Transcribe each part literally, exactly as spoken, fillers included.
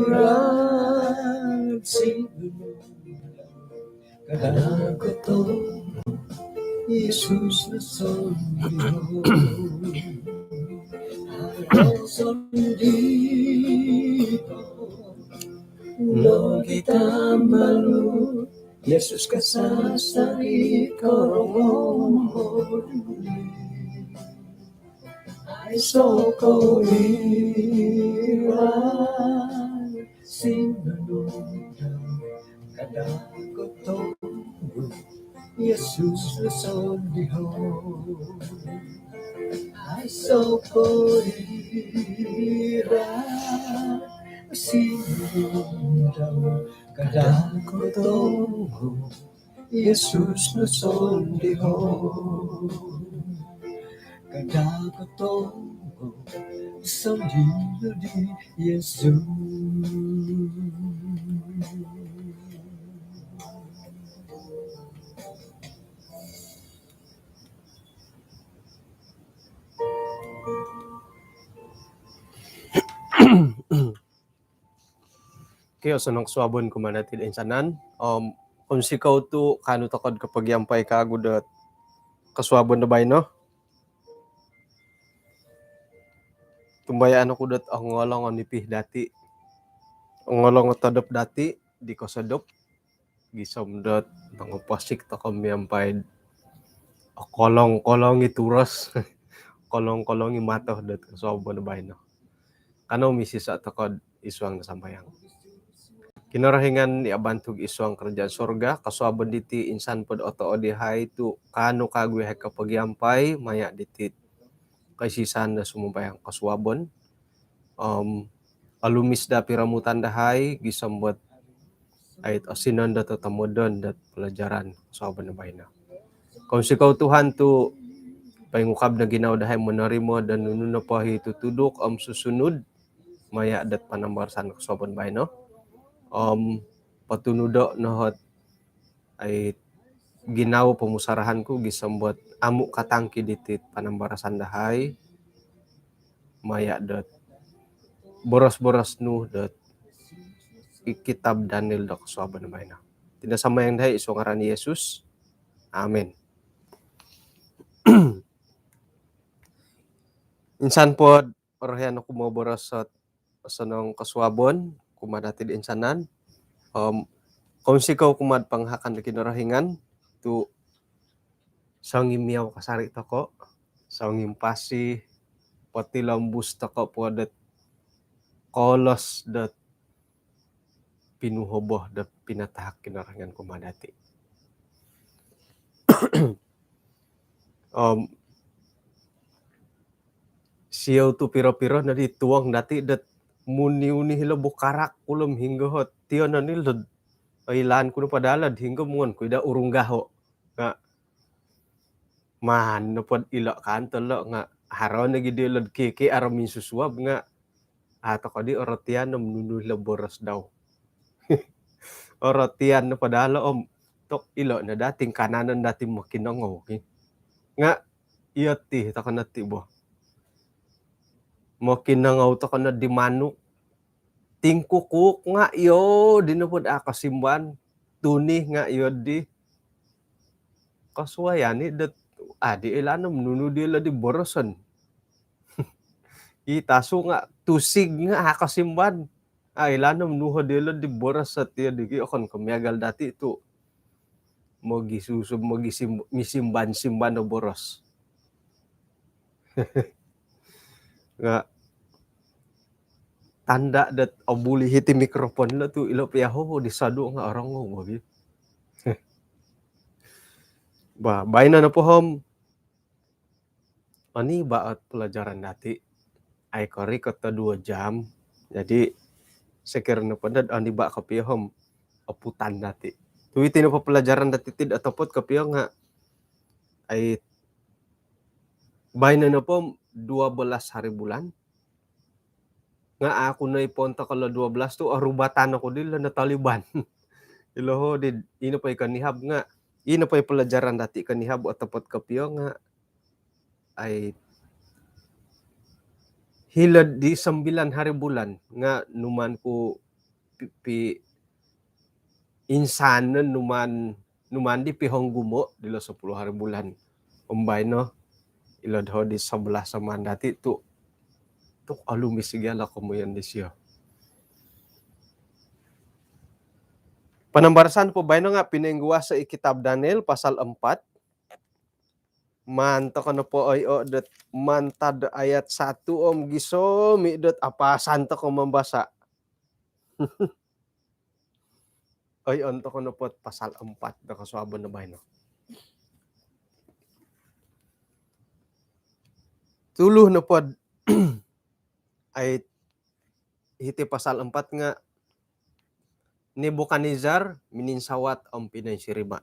Irad sinunudau kada kotohu, Yesus no sondihou. Haro sondihou nogi tambalut, Yesus kasasari korongou. Aiso koirad sinunudau kada kotohu, Yesus no sondihou. Aiso koirad sinunudau kada kotohu, Yesus no sondihou. Kada kotohu, sondihou di Yesus. Okey, osonong kosuabon kumaa dati toinsanan. Om, kounsikou tu kaanu tokou kopogiampai kawagu dot kosuabon do baino. Otumbayaan oku dot ongolong o nipi dati, ongolong o todop dati di kosodop, gisom dot mongoposik tokou miampai okolong-kolong i turos, okolong-kolong i mato dot kosuabon do baino. Kanou misiso tokou id suang do sambayang. Kinorohingan i abantug id suang karajaan surga, kosuabon diti insan po dot otood yahai tu kaanu kawagu yahai kopogiampai maya diti koisisan do sumambayang kosuabon. Om, olumis daa piromutan dahai gisom dot ai osinon dot otomodon dot pelajaran kosuabon do baino. Kounsikou Tuhan tu poingukab no ginawo dahai monorimo do nunu nopo i tutuduk om susunud maya dot panambarasan kosuabon baino. Om, potunudo no ot ai ginawo pomusarahan ku gisom dot amu katangki diti panambarasan dahai maya dot boros-boros nu dot id kitab Daniel do kosuabon baino. Iti no sambayang dahai id suang ngaran Yesus. Amin. Insan po dot orohian oku moboros ot osonong kosuabon kumaa dati toinsanan. Om, kounsikou kumaa pangahakan do Kinorohingan tu songimiau kasari tokou, songimpasi, potilombus tokou po dot kolos dot pinuhobo dot pinatahak Kinorohingan kumaa dati. Om, siou tu piro-piro nodi tuong dati dot muni-uni hilo bukarak ulum hinggo ot tionon ilo dot oilaan ku no padalad hinggo mungon ku ida urung gaho. Nga maan nopo dot ilo kan tolo nga haro nogi dilo dot kiki aro minsusuab nga a tokou di orotian om nunu ilo boros dau. Orotian no padalo om tok ilo no dati kananon dati mokinongou ki. Nga iyo ti tokou no ti bo. Mokinongou tokou no di manuk. Tingkukuk nga iyo di nopo dot a kosimban. Tuni nga iyo di. Kosuayan i dot adi ilaan om nunu dilo di boroson. I tasu nga tusig nga a kosimban. A ilaan om nuho dilo di boros ot iyo di ki okon ko miagal dati tu mogisusu mogisim misimban-simban o boros. Nga tanda dot obuli hiti mikrofon lo tu ilo pia ho di sodu nga orongou bo bi. Ba, baino nopo om oni ba ot pelajaran dati. Ai korikot do duo jam. Jadi sekiranya po dot oni ba kopio om oputan dati. Tu iti nopo pelajaran dati ti dot otopot kopio nga ai baino nopo dua belas hari bulan. Nga aku no ipontok ilo dua belas tu orubatan aku dilo no taliban. Ilo ho di ino po i konihab nga ino po i pelajaran dati konihab otopot kopio nga ai hilo'd di sembilan hari bulan nga numaan ku pi, pi insan no numaan, numaan di pihonggumo' dilo sepuluh hari bulan. Om baino ilo doho di sebelas om maan dati tu, tu olumis gia lo komoyon disio. Panambarasan po baino nga pinoingguas i kitab Daniel pasal empat. Maan toko nopo oi o dot mantad ayat satu om gisomi dot apasan toko mambasa. Oi, ontok nopo pasal empat do kosuabon do baino. Tuluh nopo ai hiti pasal empat nga Nebukadnezar mininsawat om pinoinsiriba.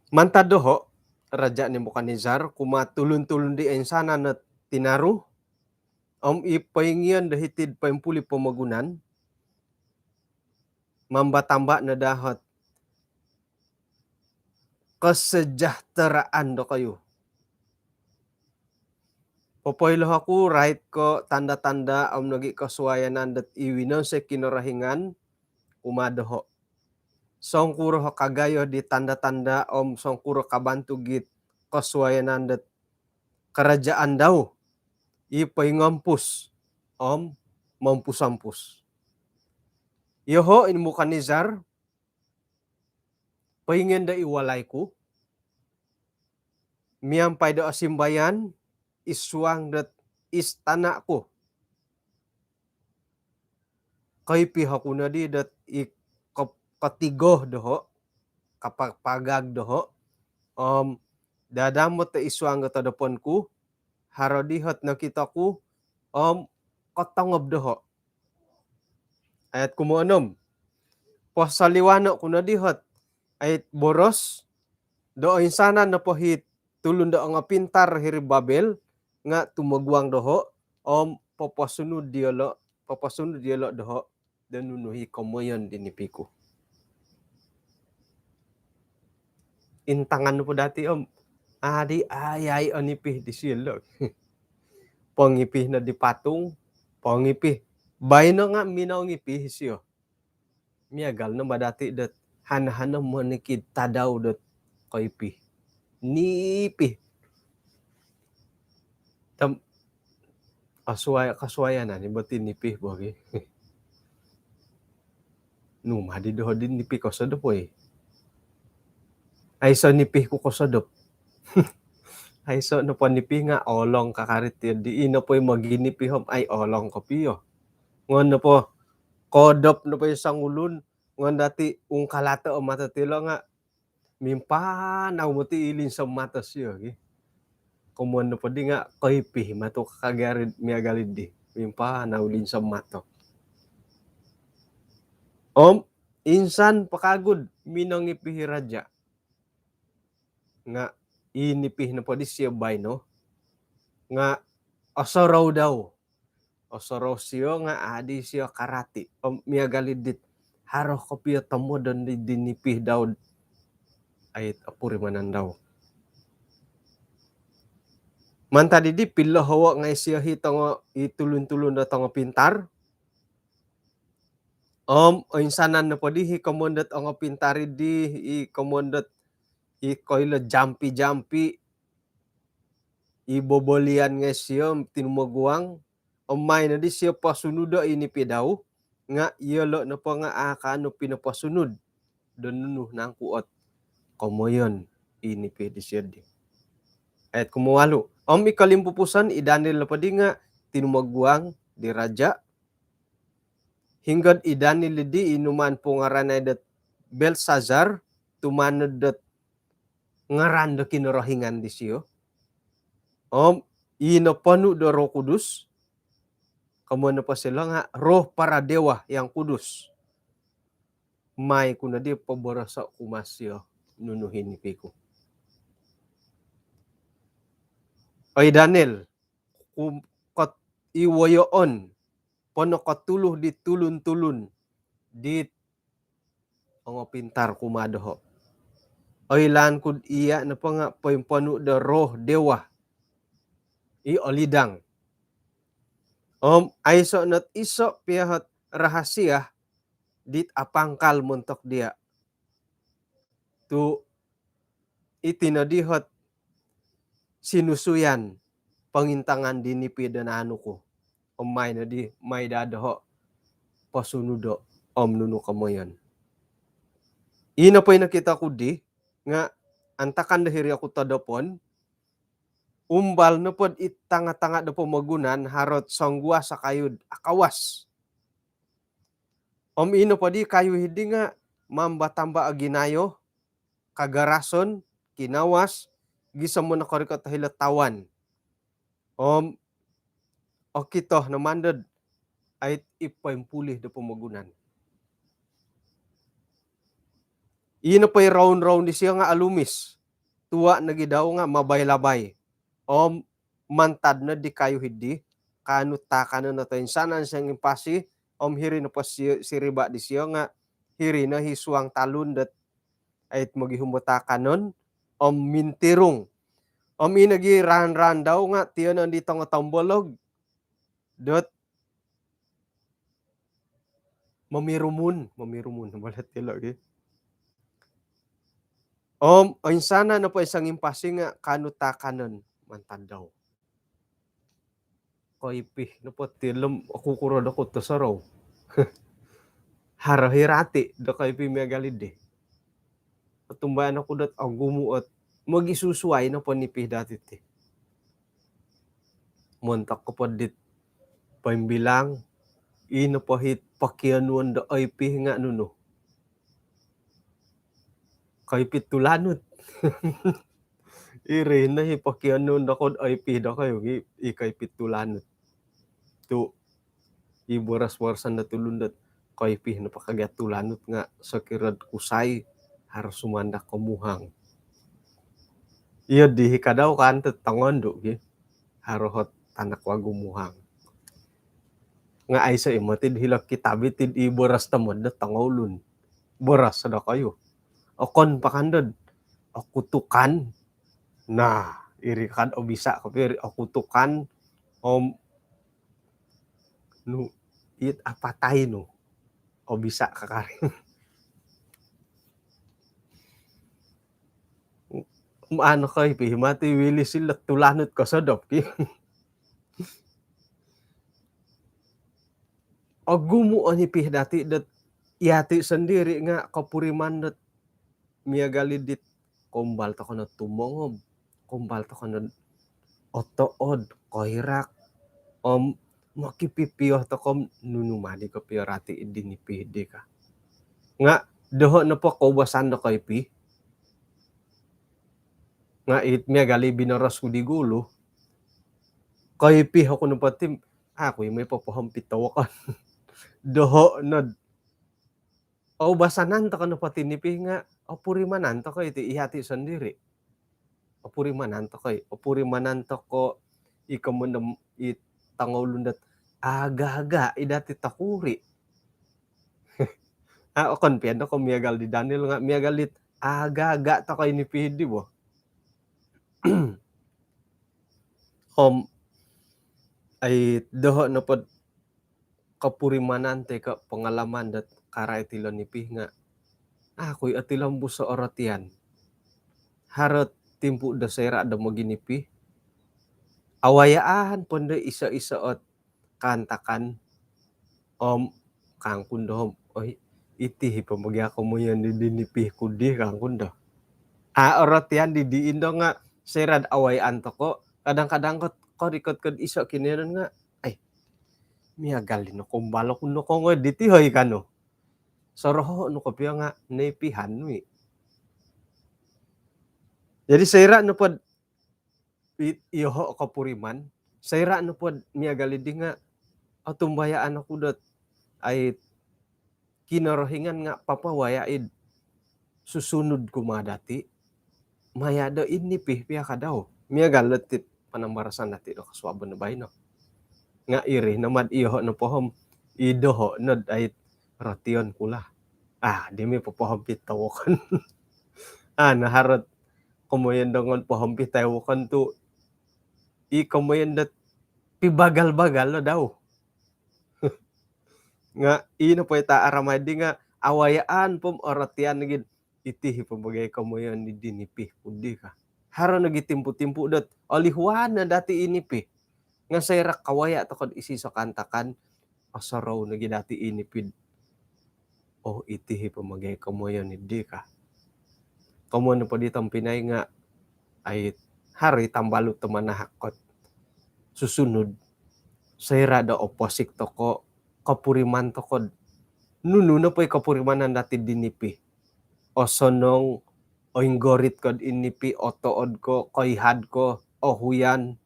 Mantad doho, Raja Nebukadnezar, kumaa tulun-tulun di oinsanan no tinaru, om i poingion do hiti'd poimpuli pomogunan, mamba-tamba no dahot kesejahteraan dokoyu. Popoilo oku rait ko tanda-tanda om nogi kosuayanan dot i winonsoi Kinorohingan kumaa doho. Songkuro kagayo di tanda-tanda om songkuro kabantug it kosuayanan dot karajaan dau i poingompus om mompus-ompus. Yoho i Nebukadnezar, poingion do i walai ku miampai do osimbayan id suang dot istana ku. Koipi oku nodi dot i ko-, kotigo doho, kapapagag doho, om dadamot do id suang do todopon ku, haro di hot nokito ku, om kotongob doho. Ayat kumoonom. Posoliwano ku nodi hot ait boros do oinsanan nopo hit tulun do ongopintar hiri Babel nga tumoguang doho, om poposunud diolo, poposunud diolo doho do nunu i komoyon di nipi ku. Intangan nopo dati om adi ayai o nipi disio. Pongipi no di patung, pongipi. Baino nga minongipi isio. Miagal no ma dati dot hana-hana monikid tadau dot koipi. Nipi. Tam, kasuai-, kasuaian ani boti nipi bo gi. Nu ma di doho di nipi kosodop, oi. Aiso nipi ku kosodop. Aiso nopo nipi nga olong kakarit ti di, ino po i moginipi om ai olong kopio. Ngon nopo kodop nopo i songulun, ngon dati ungkalato o mato tilo nga mimpanau moti i linsom mato sio gi. Komoyon nopo di nga koipi mato kagarid miagal di. Mimpanau linsom mato. Om insan po kagu do minongipi i raja. Nga i nipi nopo disio baino nga osorou dau. Osorou sio nga adi sio karati. Om miagal dit haro kopio tomodon di, di nipi dau ait opurimanan dau. Mantad di pilohowo ngai sio hi tongo i tulun-tulun do tongo pintar. Om oinsanan nopo di hi komoyon dot ongopintar di, i komoyon dot i koilo jampi-jampi, i bobolian ngai sio tinumoguang, om mai nodi sio posunudo i nipi dau, nga iyolo nopo nga a kaanu pinoposunud do nunu nangku ot komoyon i nipi disio di. Ayat kumowalu. Om i kolimpupuson i Daniel nopo di nga tinumoguang di raja, hinggo i Daniel di i numaan pungaranai dot Belsazar, tumanud dot ngaran do Kinorohingan disio. Om i noponu do Roh Kudus, komoyon nopo silo nga roh para dewa yang kudus. Mai ku nodi poboroso kumaa sio nunu i nipi ku. Oi Daniel, ku-, kot i woyoon, ponokotuluh di tulun-tulun dit ongopintar kumaa doho. Oilaan ku do iya nopo nga poimponu do roh dewa. i olidang. Om aiso' not iso' piya hot rahasia dit apangkal montok diya'. Tu' iti noddi hot sinusuyan pongintangan di nipi do naanu ku. Om mai noddi, mai daa doho' posunudo' om nunu komoyon. Ii nopo i nokito ku di nga' antakan do hiri oku todopon, umbal nopod id tanga-tanga do pomogunan harot songguas o kayu'd akawas. Om ii nopo di kayu hiddi nga' mamba-tamba o ginayo, kagarason, kinawas, gisom monokorikot o hilo' tawan. Om okito no mandod ait i poimpulih do pomogunan. Ii nopo i roun-roun disiyo nga' alumis. Tuwa' nogi dau nga' mabai-labai. Om mantad noddi kayu hiddi, kaanu taakanon o toinsanan songimpasi, om hiri nopo si-, siriba' disiyo nga' hiri no hi suang talun dot ait mogihum do taakanon, om mintirung. Om ii nogi raan-raan dau nga' tiyonon di tongo tombolog dot momirumun, momirumun, molet ilo' gi. Om oinsanan nopo i songimpasi nga' kaanu taakanon mantad dau. Koipi nopo ti lom, oku kuro doku tosorou. Haro hi rati do koipi miagal iddi. Otumbayaan oku dot ogumu' ot mogisusuai nopo nipi dati ti. Montok kopod dit poimbilang, ii nopo hit pokionuon do oipi nga' nunu. Koipi tulanut. Iri no hi pokionuon dokoyu'd oipi dokoyu gi, i koipi tulanut. Tu' i boros-boroson do tulun dot koipi nopo kagia tulanut nga' sokiro'd kusai harus sumandak ko muhang. Iyo di hi kadau kan tu' tongondu' gi. Haro hot tanak wagu muhang. Nga' aiso' i' moti'd hilo' kitab iti'd i boros tomod do tongoulun. Boros dokoyu. Okon po kandod okutukan. Nah, iri kad obisa' kopio iri okutukan. Om nu, it apatai nu. Obisa' kakari. Maan koipi mati wili silot tulanut kosodop ki. Ogumu' o nipi dati' dot iyati' sondiri' nga' kopuriman dot miagal i' dit koumbal toko' nod tumongob, koumbal toko' nod otood, koirak, om mokipipio toko' om nunu madi kopio rati' di nipi di ka. Nga' doho' nopo koubasan do koipi, nga' it miagal i' binoros ku di gulu, koipi oku nopo ti, aku i' moi popohompi towokon. Doho' nod oubasanan toko' nopo ti nipi nga' opurimanan toko' iti iyati' sondiri'. Opurimanan toko' i', opurimanan toko' i' komon do i tongoulun dot aga-aga' i' dati' tokuri'. A' okon piya do ko' miagal di Daniel nga' miagal dit aga-aga' toko' i' nipi di bo. Om ai doho' nopod kopurimanan toi ko' pangalaman dot karait ilo nipi nga' aku i' otilombus o orotian. Harot timpu' do soira' do moginipi, awayaan pondo iso-iso ot kaantakan om kangkun do om, oi, iti hi pomogi' aku moyon di, di nipi ku di kangkun do. A' orotian di, di indo nga' soira'd awayaan toko', kadang-kadang ko' korikot ko'd iso' kinoiyonon nga', ai, miagal di no koumbal oku no kongoi diti hoi kanu. Soroho' nu kopio nga' noipihan nu i'. Jadi soira' nopod i-, iyoho' kopuriman, soira' nopod miagal iddi nga' otumbayaan oku dot ai Kinorohingan nga' papawaya' id susunud kumaa dati', maya' do id nipi piya kadau. Miagal dot it panambarasan dati' do kosuabon do baino. Nga' iri no mad iyoho' nopo om, i doho' nod ait rotion ku lah. A' di moi popohompi towokon. A' no harot komoyon do ngon pohompi towokon tu' i komoyon dot pibagal-bagal no dau. Nga' ino po i ta aramai di nga' awayaan po om orotian nogi iti hi po mogiai komoyon di nipi ku di ka. Haro nogi timpu-timpu dot olihuan no dati i nipi. Nga' soira' kawaya' toko'd iso-iso kaantakan, osorou nogi dati i nipi'd, oh, iti hi po mogiai komoyon di ka. Komoyon po di tompinai nga' ai haro i tambalut do manahak ot susunud. Soira' do oposik toko', kopuriman toko'd nunu nopo i kopurimanan dati di nipi. Osonong, oinggorit ko'd i nipi, otood ko, koihad ko, ohuyan.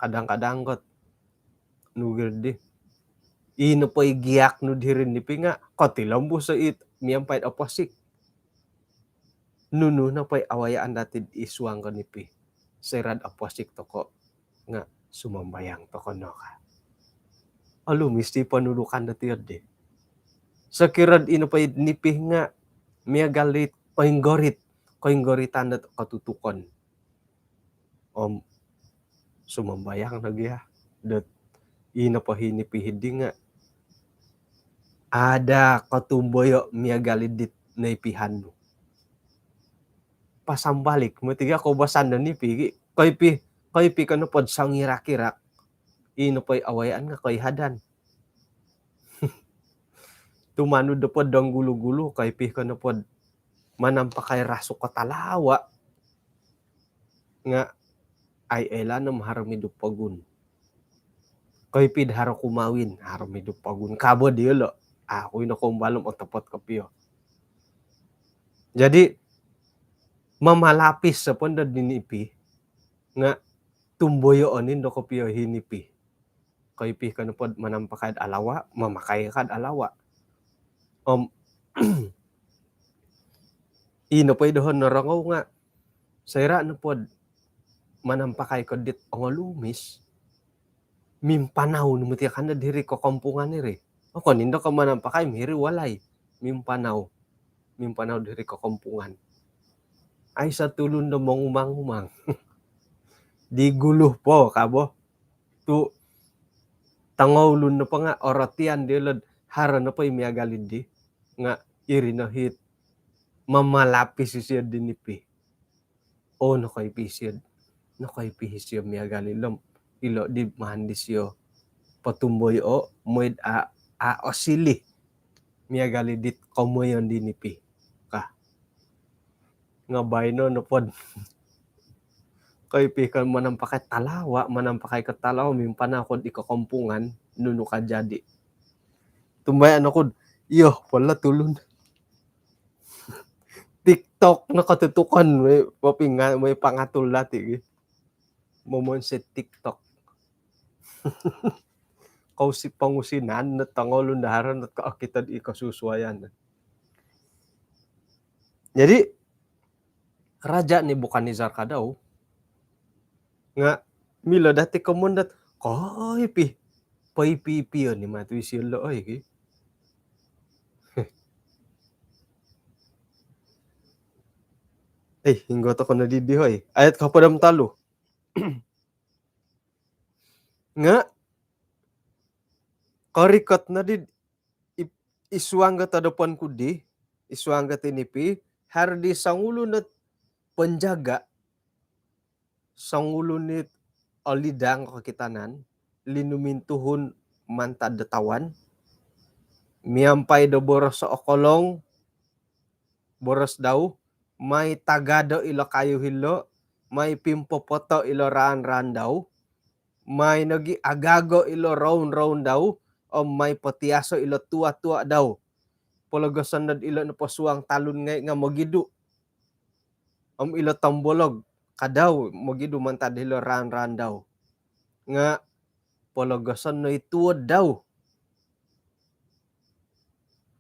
Kadang-kadang kot nugir di, ino po i giak nu diri nipi nga' kotilombus it miampai'd oposik. Nunu nopo i awayaan dati'd isuang ko nipi, soira'd oposik toko' nga' sumambayang toko' no ka. Olumis i ponudukan dati oddi. Sokiro'd ino po i nipi nga' miagal dit koinggorit, koinggoritan dot kotutukon. Om sumambayang nogi ya dot ino po i nipi di nga' ada kotumboyo' miagal dit noipihan nu. Pasambalik moti ga koubasan do nipi, koipi, koipi ko nopod songirak-irak, ino po i awayaan nga' koihadan. Tumanud nopod dong gulu-gulu, koipi ko nopod manampakai rasuk ko talawa'. Nga' ai oilaan om haro midu pogun. Koipi'd haro kumawin, haro midu pogun. Kabo diyolo'. Aku ino koumbal om otopot kopio. Jadi, mamalapis sopon do di nipi nga' tumboyoon indo kopio i nipi. Koipi ko nopod manampakai alawa', mamakai kad alawa'. Om ino po i doho norongou nga' soira' nopod manampakai ko dit ongolumis, mimpanau no moti kando diri kokompungan iri. Okon indo ko manampakai miri walai, mimpanau. Mimpanau diri kokompungan. Aiso tulun do mongumang-umang. Di gulu po kabo. Tu' tongoulun nopo nga' orotian diyolo'd haro nopo i miagal di nga' iri no hit mamalapis isio di nipi. Oo, nokoipi isio, nokoipi isio miagal ilo, ilo di maan disio potumboyoo' moi'd a', a' osiliu miagal dit komoyon di nipi ka. Nga' baino nopod koipi ko manampakai talawa', manampakai ko talawa', mimpanau ko di kokompungan, nunu ka jadi. Tumbayaan oku'd iyo po lo tulun. TikTok no kotutukon, moi popinga-, moi pangatul dati gi. Momonsoi TikTok. Kousi pongusinan no tongoulun do haro no ko okito di kosusuayan. Jadi, Raja' Nebukadnezar kadau nga' milo dati komoyon dot koipi, poipi-ipi oni matu isio lo oi ki. Eh, hinggo toko no didi hoi. Ayat kohopod om tolu. Nga' korikot noddi i, i suang do todopon ku di, i suang do tinipi, haro di songulun ot penjaga, songulun it olidang kokitanan, linumintuhun mantad do tawan, miampai do boros o okolong, boros dau, mai tagado ilo kayu hilo, mai pimpopoto ilo raan-raan dau, mai nogi agago ilo roun-roun dau, om mai potiaso ilo tua-tua dau. Pologoson nod ilo nopo suang talun ngai nga mogidu. Om ilo tombolog kadau mogidu mantad hilo raan-raan dau. Nga pologoson no i tuod dau.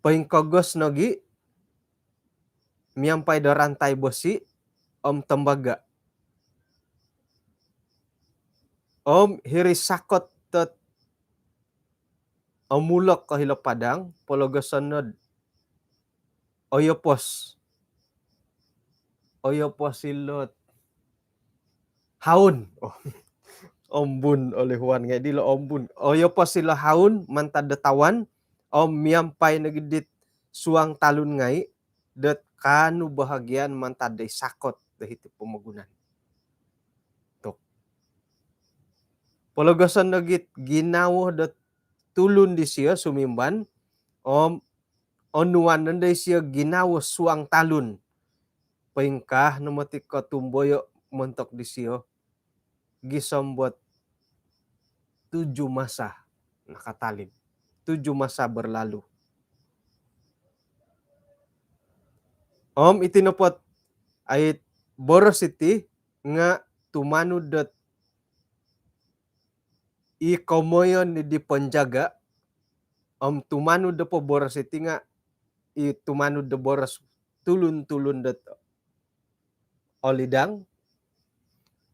Poingkogos nogi miampai do rantai bosi om tembaga. Om hiri sakot dot omulok ko hilo padang, pologoson nod oyopos. Oyopos ilot haun. Oh. Ombun oleh Huan ngai' dilo ombun. Oyo po silo haun mantad do tawan, om miampai nogi dit suang talun ngai' dot kaanu bahagian mantad do sakot do hiti pomogunan. Tok. Pologoson nogi ginawo dot tulun disio sumimban, om onuan nondo isio ginawo suang talun. Poingkaa no moti kotumboyo montok disio gisom dot tujuh masa nakatalib. Tujuh masa berlalu. Om iti nopo ot ait boros iti nga tumanud dot i komoyon di penjaga, om tumanud do po boros iti nga i tumanud do boros tulun-tulun dot olidang.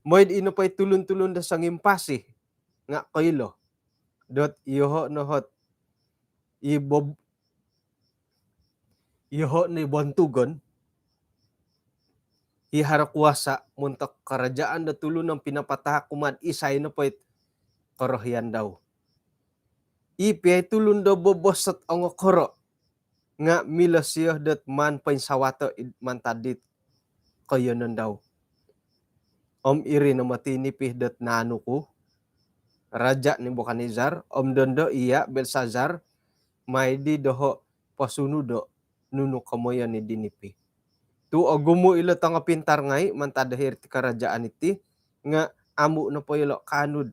Mooi di ino po i tulun-tulun do songimpasi nga koilo dot iyoho no ot i bob-, iyoho no i bontugon, i haro kuasa montok karajaan do tulun om pinapatahak kumaa isai nopo it korohian dau. I pia i tulun do bobos ot ongokoro nga milo sio dot maan poinsawato id mantad dit koiyonon dau. Om iri no moti nipi dot naanu ku, Raja Nebukadnezar, om dondo iya Belsazar, mai di doho posunudo nunu komoyon di nipi. Tu ogumu ilo tongo pintar ngai mantad do hiri ti karajaan iti, nga amu nopo ilo kaanu do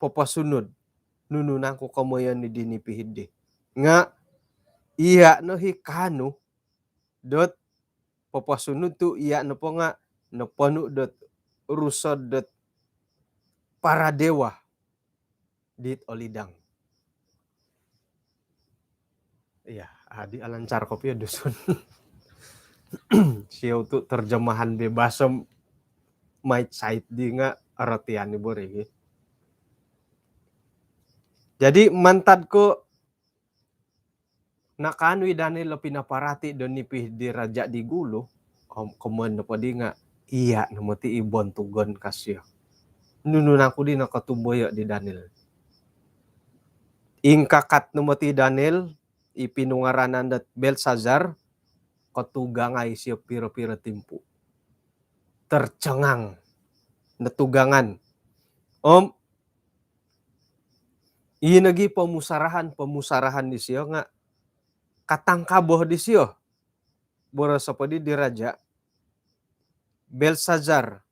poposunud nunu nangku komoyon di nipi hiddi. Nga iya no i kaanu dot poposunud tu iya nopo nga noponu dot rusod dot para dewa dit olidang. Iya, adi alancar kopio Dusun. Siou tu terjemahan bebas om mait sait di nga aratian ni bori. Jadi mantad ko nakaanu i Daniel lo pinaparati do nipi di raja di gulu, om komoyon nopo di nga iya no moti i bontugon ka sio. Nunu nangku di nokotumboyo di Daniel. Ingkakat no moti Daniel i pinungaranan dot Belsazar, kotugangai sio piro-piro timpu. Tercengang. Notugangan. Om ii nogi pomusarahan-pomusarahan disio nga katangkaboh disio. Boros nopo di di raja, Belsazar,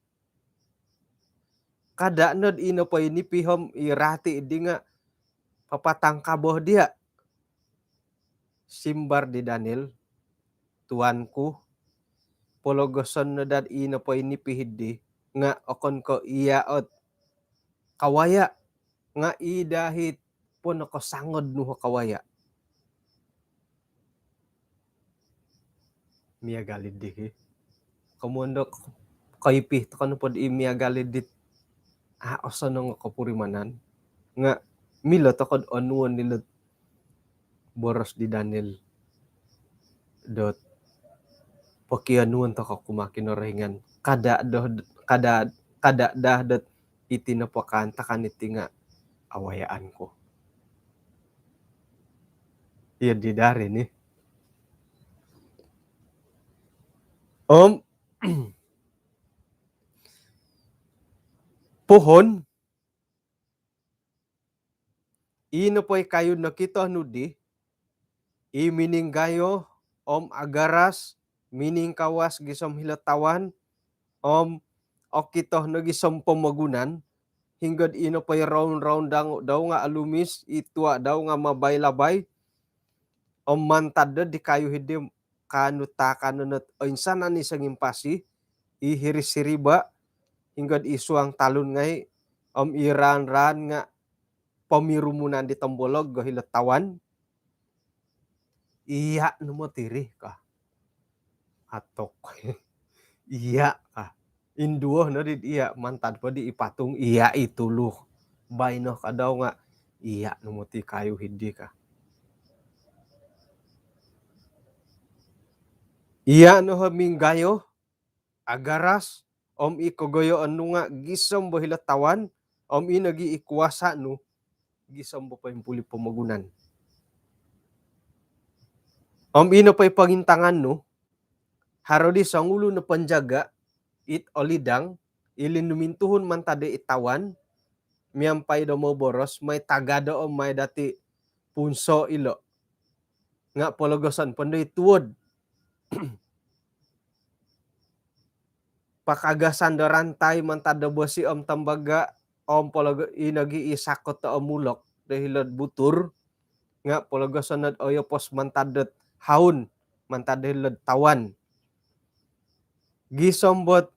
kada nod ino po i nipi om i rati di nga papatangkaboh dia. Simbar di Daniel, tuanku, pologoson no dot ino po i nipi hiddi nga okon ko iya ot kawaya, nga i dahit po nokosangod nu o kawaya. Miagal iddi ki. Komoyon do koipi tokou nopo di miagal iddi, a osonong o kopurimanan, nga milo tokou do onuon dilo boros di Daniel dot pokionuon tokou kumaa Kinorohingan. Kada do, kada, kada daa dot iti nopo kaantakan iti nga awayaan ku. Iya di dari ni. Om pohon, ii nopo i kayu nokito nu di, i mininggayo om agaras, miningkawas gisom hilo tawan, om okito no gisom pomogunan, hinggod ii nopo i roun-roun dau nga alumis, i tua dau nga mabai-labai, om mantad do di kayu hiddi kaanu taakanon ot oinsanan i songimpasi, i hiri siriba, hinggod i suang talun ngai, om i raan-raan nga pomirumunan di tombolog go hilo tawan. Iya no moti ri ka. Atok. Iya ka. Induo no di iya, mantad po di i patung, iya i tulu. Baino ka dau nga iya no moti kayu hiddi ka. Iya no o minggayo, agaras, om i kogoyoon nu nga gisom bo hilo tawan, om i nogi i kuasa nu gisom bo poimpuli pomogunan. Om i nopo i pongintangan nu, haro di songulun o ponjaga it olidang, ili numintuhun mantad di i tawan, miampai do moboros, mai tagado om mai dati punso ilo. Nga pologoson pondo i tuod. Pakagasan do rantai mantad do bosi om tambaga, om pologo-, i nogi i sakot do omulok do hilo'd butur, nga pologoson nod oyopos mantad dot haun, mantad do hilo'd tawan. Gisom bot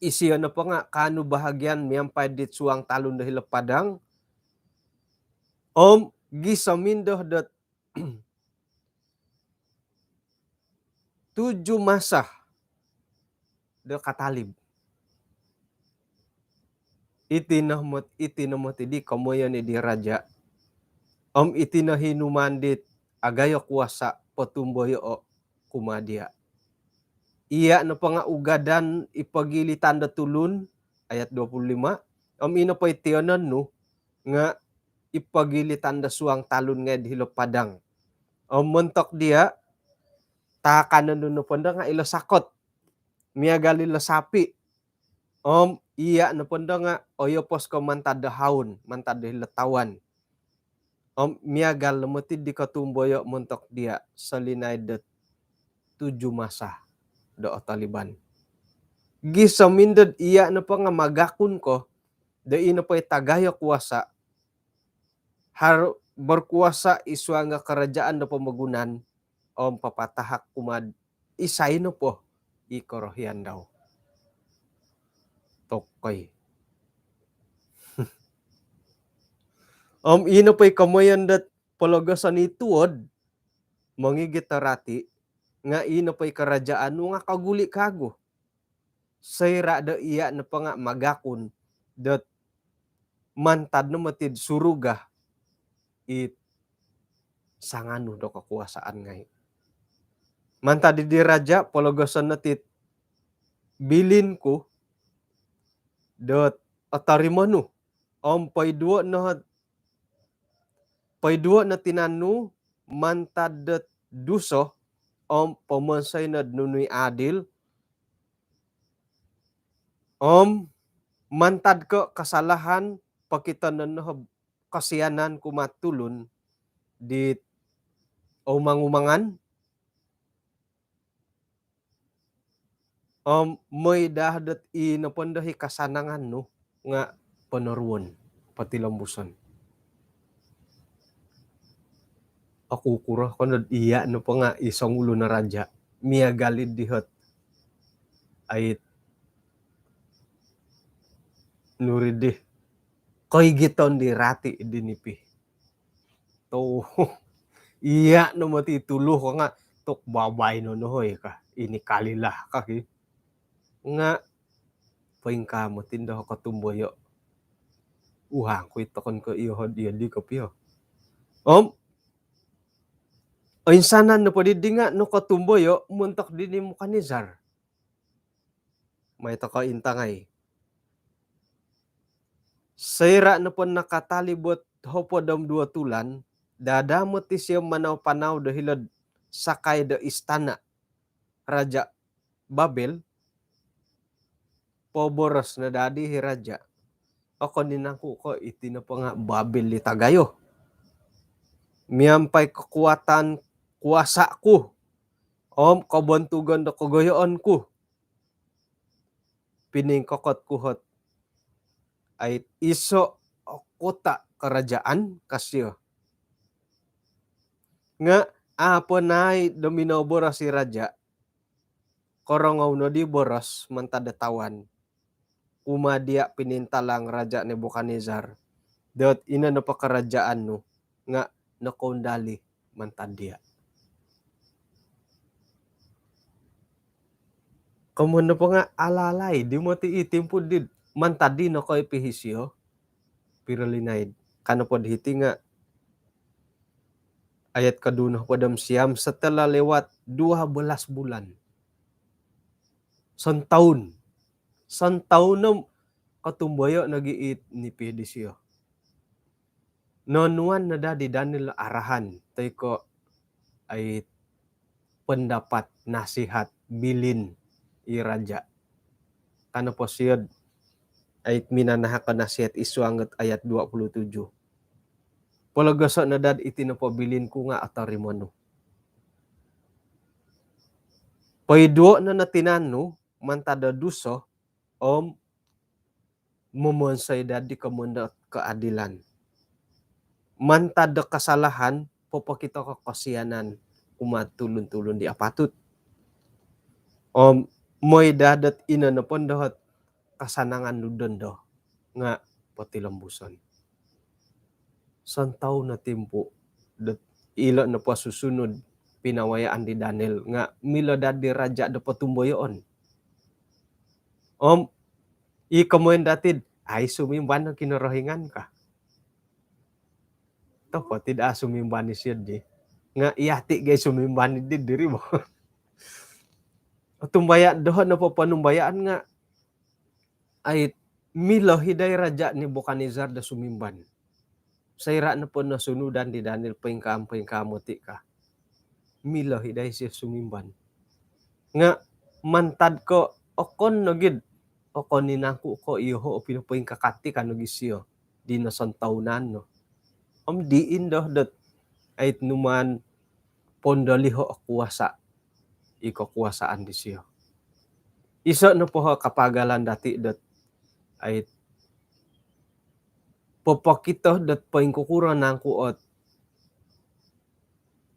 isio nopo nga kaanu bahagian miampai dit suang talun do hilo padang. Om gisom indo dot tujuh masa do katalib. Iti no mot-, iti no moti di komoyon di raja. Om iti no hinuman dit agayo kuasa potumboyoo kumaa dia. Ia nopo nga ugadan i pogilitan do tulun, ayat dua puluh lima. Om i nopo i tionon nu nga i pogilitan do suang talun ngai di hilo padang. Om montok dia, taakanon nu nopo ndo nga ilo sakot, miagal ilo sapi. Om ia nopo ndo nga oyopos ko mantad do haun, mantad do hilo tawan. Om miagal no moti di kotumboyo montok dia solinaid do tujuh masa do otoliban. Gisom indod ia nopo nga magakun ko do i nopo i tagayo kuasa, har-, berkuasa i suang kerajaan do pomogunan, om papatahak kumaa isai nopo i korohian dau. Tokoi. Om i nopo i komoyon dot pologoson i tuod, mongigit do rati, nga i nopo i kerajaan nu nga koguli kagu. Soira do ia nopo nga magakun dot mantad no motid suruga it sanganu do kekuasaan ngai. Mantad di raja, pologoson no tit bilin ku dot otorimo nu. Om poiduo no, poiduo no tinan nu mantad dot duso, om pomonsoi nod nunu i adil, om mantad ko kesalahan pokitonon no kosianan kumaa tulun dit oumang-umangan, om moi daa dot i nopo ndo i kasanangan nu nga ponoruon, potilombuson. Oku kuro ko nod ia nopo nga i songulun o raja, miagal i dihot ait nuri dih koigiton di rati di nipi. Tu ia no moti tulu ko nga tuk babaino no hoi ka. Ini kalilah ka ki. Nga poingkaa moti ndo kotumboyo. Uhang ku itokon ko iyo hod iyo di kopio. Om oinsanan nopo di di nga nokotumboyo montok di Nebukadnezar. Mai toko intangai. Soira nopo nakatalib ot hopod om duo tulan, dada moti isio manau-panau do hilo'd sakai do istana raja Babel, poboros no daa di i raja, okon i nangku ko iti nopo nga Babel i tagayo miampai kekuatan kuasa ku om kobontugon do kogoyoon ku. Piningkokot ku hot ait iso kota kerajaan, ka sio. Nga apo nai do minoboros i raja, korongou no di boros mantad do tawan kumaa dia pinintalang raja Nebukadnezar dot ino nopo kerajaan nu nga nokoundali mantad dia. Komoyon nopo nga alalai di moti i timpu di mantad di nokoipi isio piro linaid. Ka nopo di hiti nga ayat koduo nohopod om siam, setelah lewat dua belas bulan. Sontoun. Sontoun no kotumboyo' nogi' it nipi disiyo. Nonuan no daa di Daniel arahan toi ko' ai pendapat, nasihat, bilin i raja'. Ka nopo siyo'd ai minanahak o nasihat i suang dot ayat dua puluh tujuh. Pologoso' no daa'd iti nopo bilin ku nga' otorimo nu. Poiduo' no no tinan nu mantad do duso om momonsoi daa di komoyon do keadilan. Mantad do kesalahan, popokito ko kosianan kumaa tulun-tulun di apatut. Om moi daa dot ino nopo ndo ot kasanangan nu dondo nga' potilombuson. Sontoun no timpu dot ilo nopo susunud pinawayaan di Daniel nga' milo daa di raja' do potumboyoon. Om i komoyon dati'd ai sumimban no Kinorohingan ka. Topot id a sumimban isiyo'd di. Nga' iyati' gai sumimban di diri bo. Otumbaya' doho' nopo ponumbayaan nga' ai milo hi dai raja' Nebukadnezar do sumimban. Soira' nopo nosunudan di Daniel poingkaa-poingkaa moti' ka, milo hi dai siyo sumimban. Nga' mantad ko' okon nogi'd, okon i' nangku' ko' iyoho' o pinopoingkakat i' ka nogi' siyo di nosontounan no. Om di indo dot ait numaan pondoliho' o kuasa', i kokuasaan disiyo. Iso' nopo o kapagalan dati' dot ait popokito dot poingkukuro nangku' ot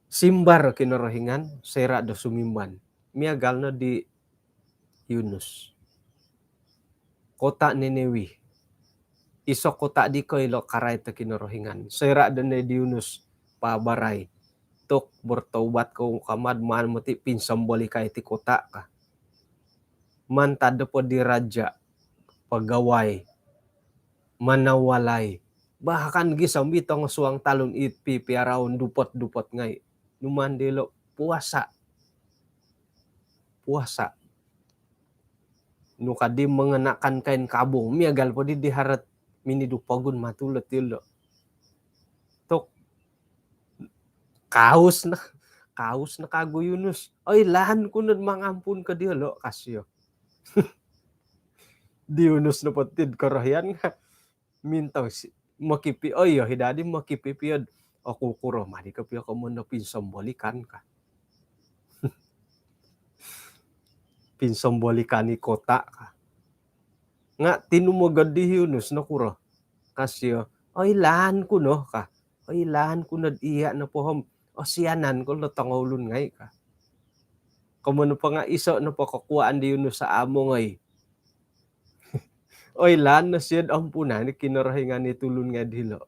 simbar o Kinorohingan soira' do sumimban. Miagal no di Yunus. Kota' Niniwe. Iso' kota' dikoi lo' karait o Kinorohingan. Soira' do noi di Yunus paabarai, tok, bertaubat kou, kamad maan moti' pinsombolikai ti kota' ka. Mantad nopo di raja', pagawai, manawalai, bahkan gisom i tongosuang talun i pipiaraon dupot-dupot ngai', numaan dilo' puasa'. Puasa'. Nu kaddi mengenakan kain kabung, miagal poddi di haro minidu pogun matulot ilo'. Tok, kaus no, kaus no kagu Yunus. Oilaan ku nod mangampun ko diyolo', ka siyo. Di Yunus nopo ti'd korohian nga' mintong si, mokipi, oh iyo, hi daddi mokipipiod, oku kuro madi kopio komoyon do pinsombolikan ka. Pinsombolikan i kota' ka. Nga' tinumogod di Yunus, nokuro? Ka siyo, oilaan ku no ka. Oilaan ku nod iya' nopo om osianan ko lo' tongoulun ngai' ka. Komoyon nopo nga' iso' nopo kokuwaan di Yunus a' mongoi. Oilaan no siyo'd ampunan i Kinorohingan i tulun ngai'd hilo'.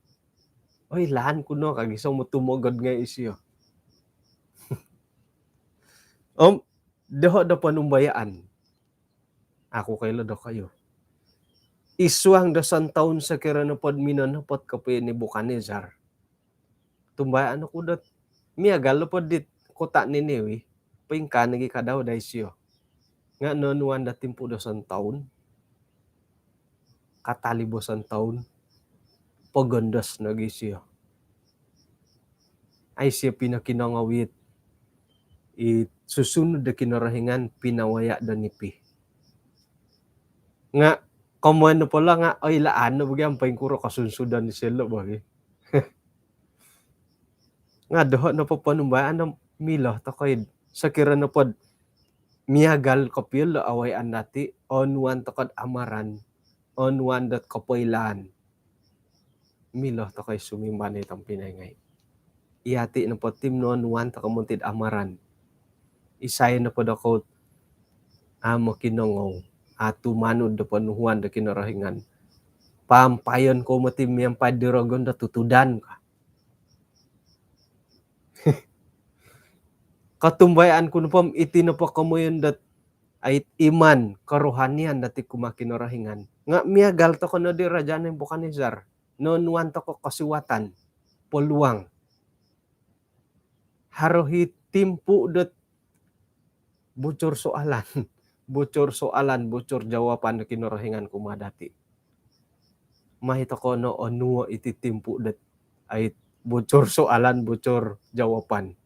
Oilaan ku no ka gisom o tumogod ngai' isiyo. Om doho' do ponumbayaan. Aku koilo dokoyu, i suang do sontoun sokiro nopod minonopot kopio i Nebukadnezar, tumbayaan oku dot miagal nopo dit kota' Niniwe, poingkaa nogi' kadau dai siyo. Nga' nonuan do timpu' do sontoun, katalib o sontoun, pogondos nogi' siyo. Ai siyo pinokinongou it, it susunud do Kinorohingan pinawaya' do nipi. Nga' komoyon nopo lo' nga' oilaan no bogi' om poingkuro kosunsudon disiyo lo' bogi'. Nga' doho' nopo ponumbayaan no milo tokoi'd sokiro nopod miagal kopio lo' awayaan dati', onuan toko'd amaran, onuan dot kopoilaan, milo tokoi sumimban i tompinai ngai'. Iyati' nopo ti nonuan toko' monti'd amaran. Isai nopo dokoyu'd a' mokinongou, a' tumanud do ponuhuan do Kinorohingan, paampayon kou moti' miampai'd di rogon do tutudan ka. Kotumbayaan ku nopo om iti nopo komoyon dot ait iman kerohanian dati' kumaa Kinorohingan nga' miagal toko' no di Raja' Nebukadnezar, nonuan toko' kosiwatan, peluang. Haro hi timpu' dot bocor soalan. bocor soalan, bocor jawapan do Kinorohingan kumaa dati. Mai toko no onuo iti timpu dot ai bocor soalan, bocor jawapan.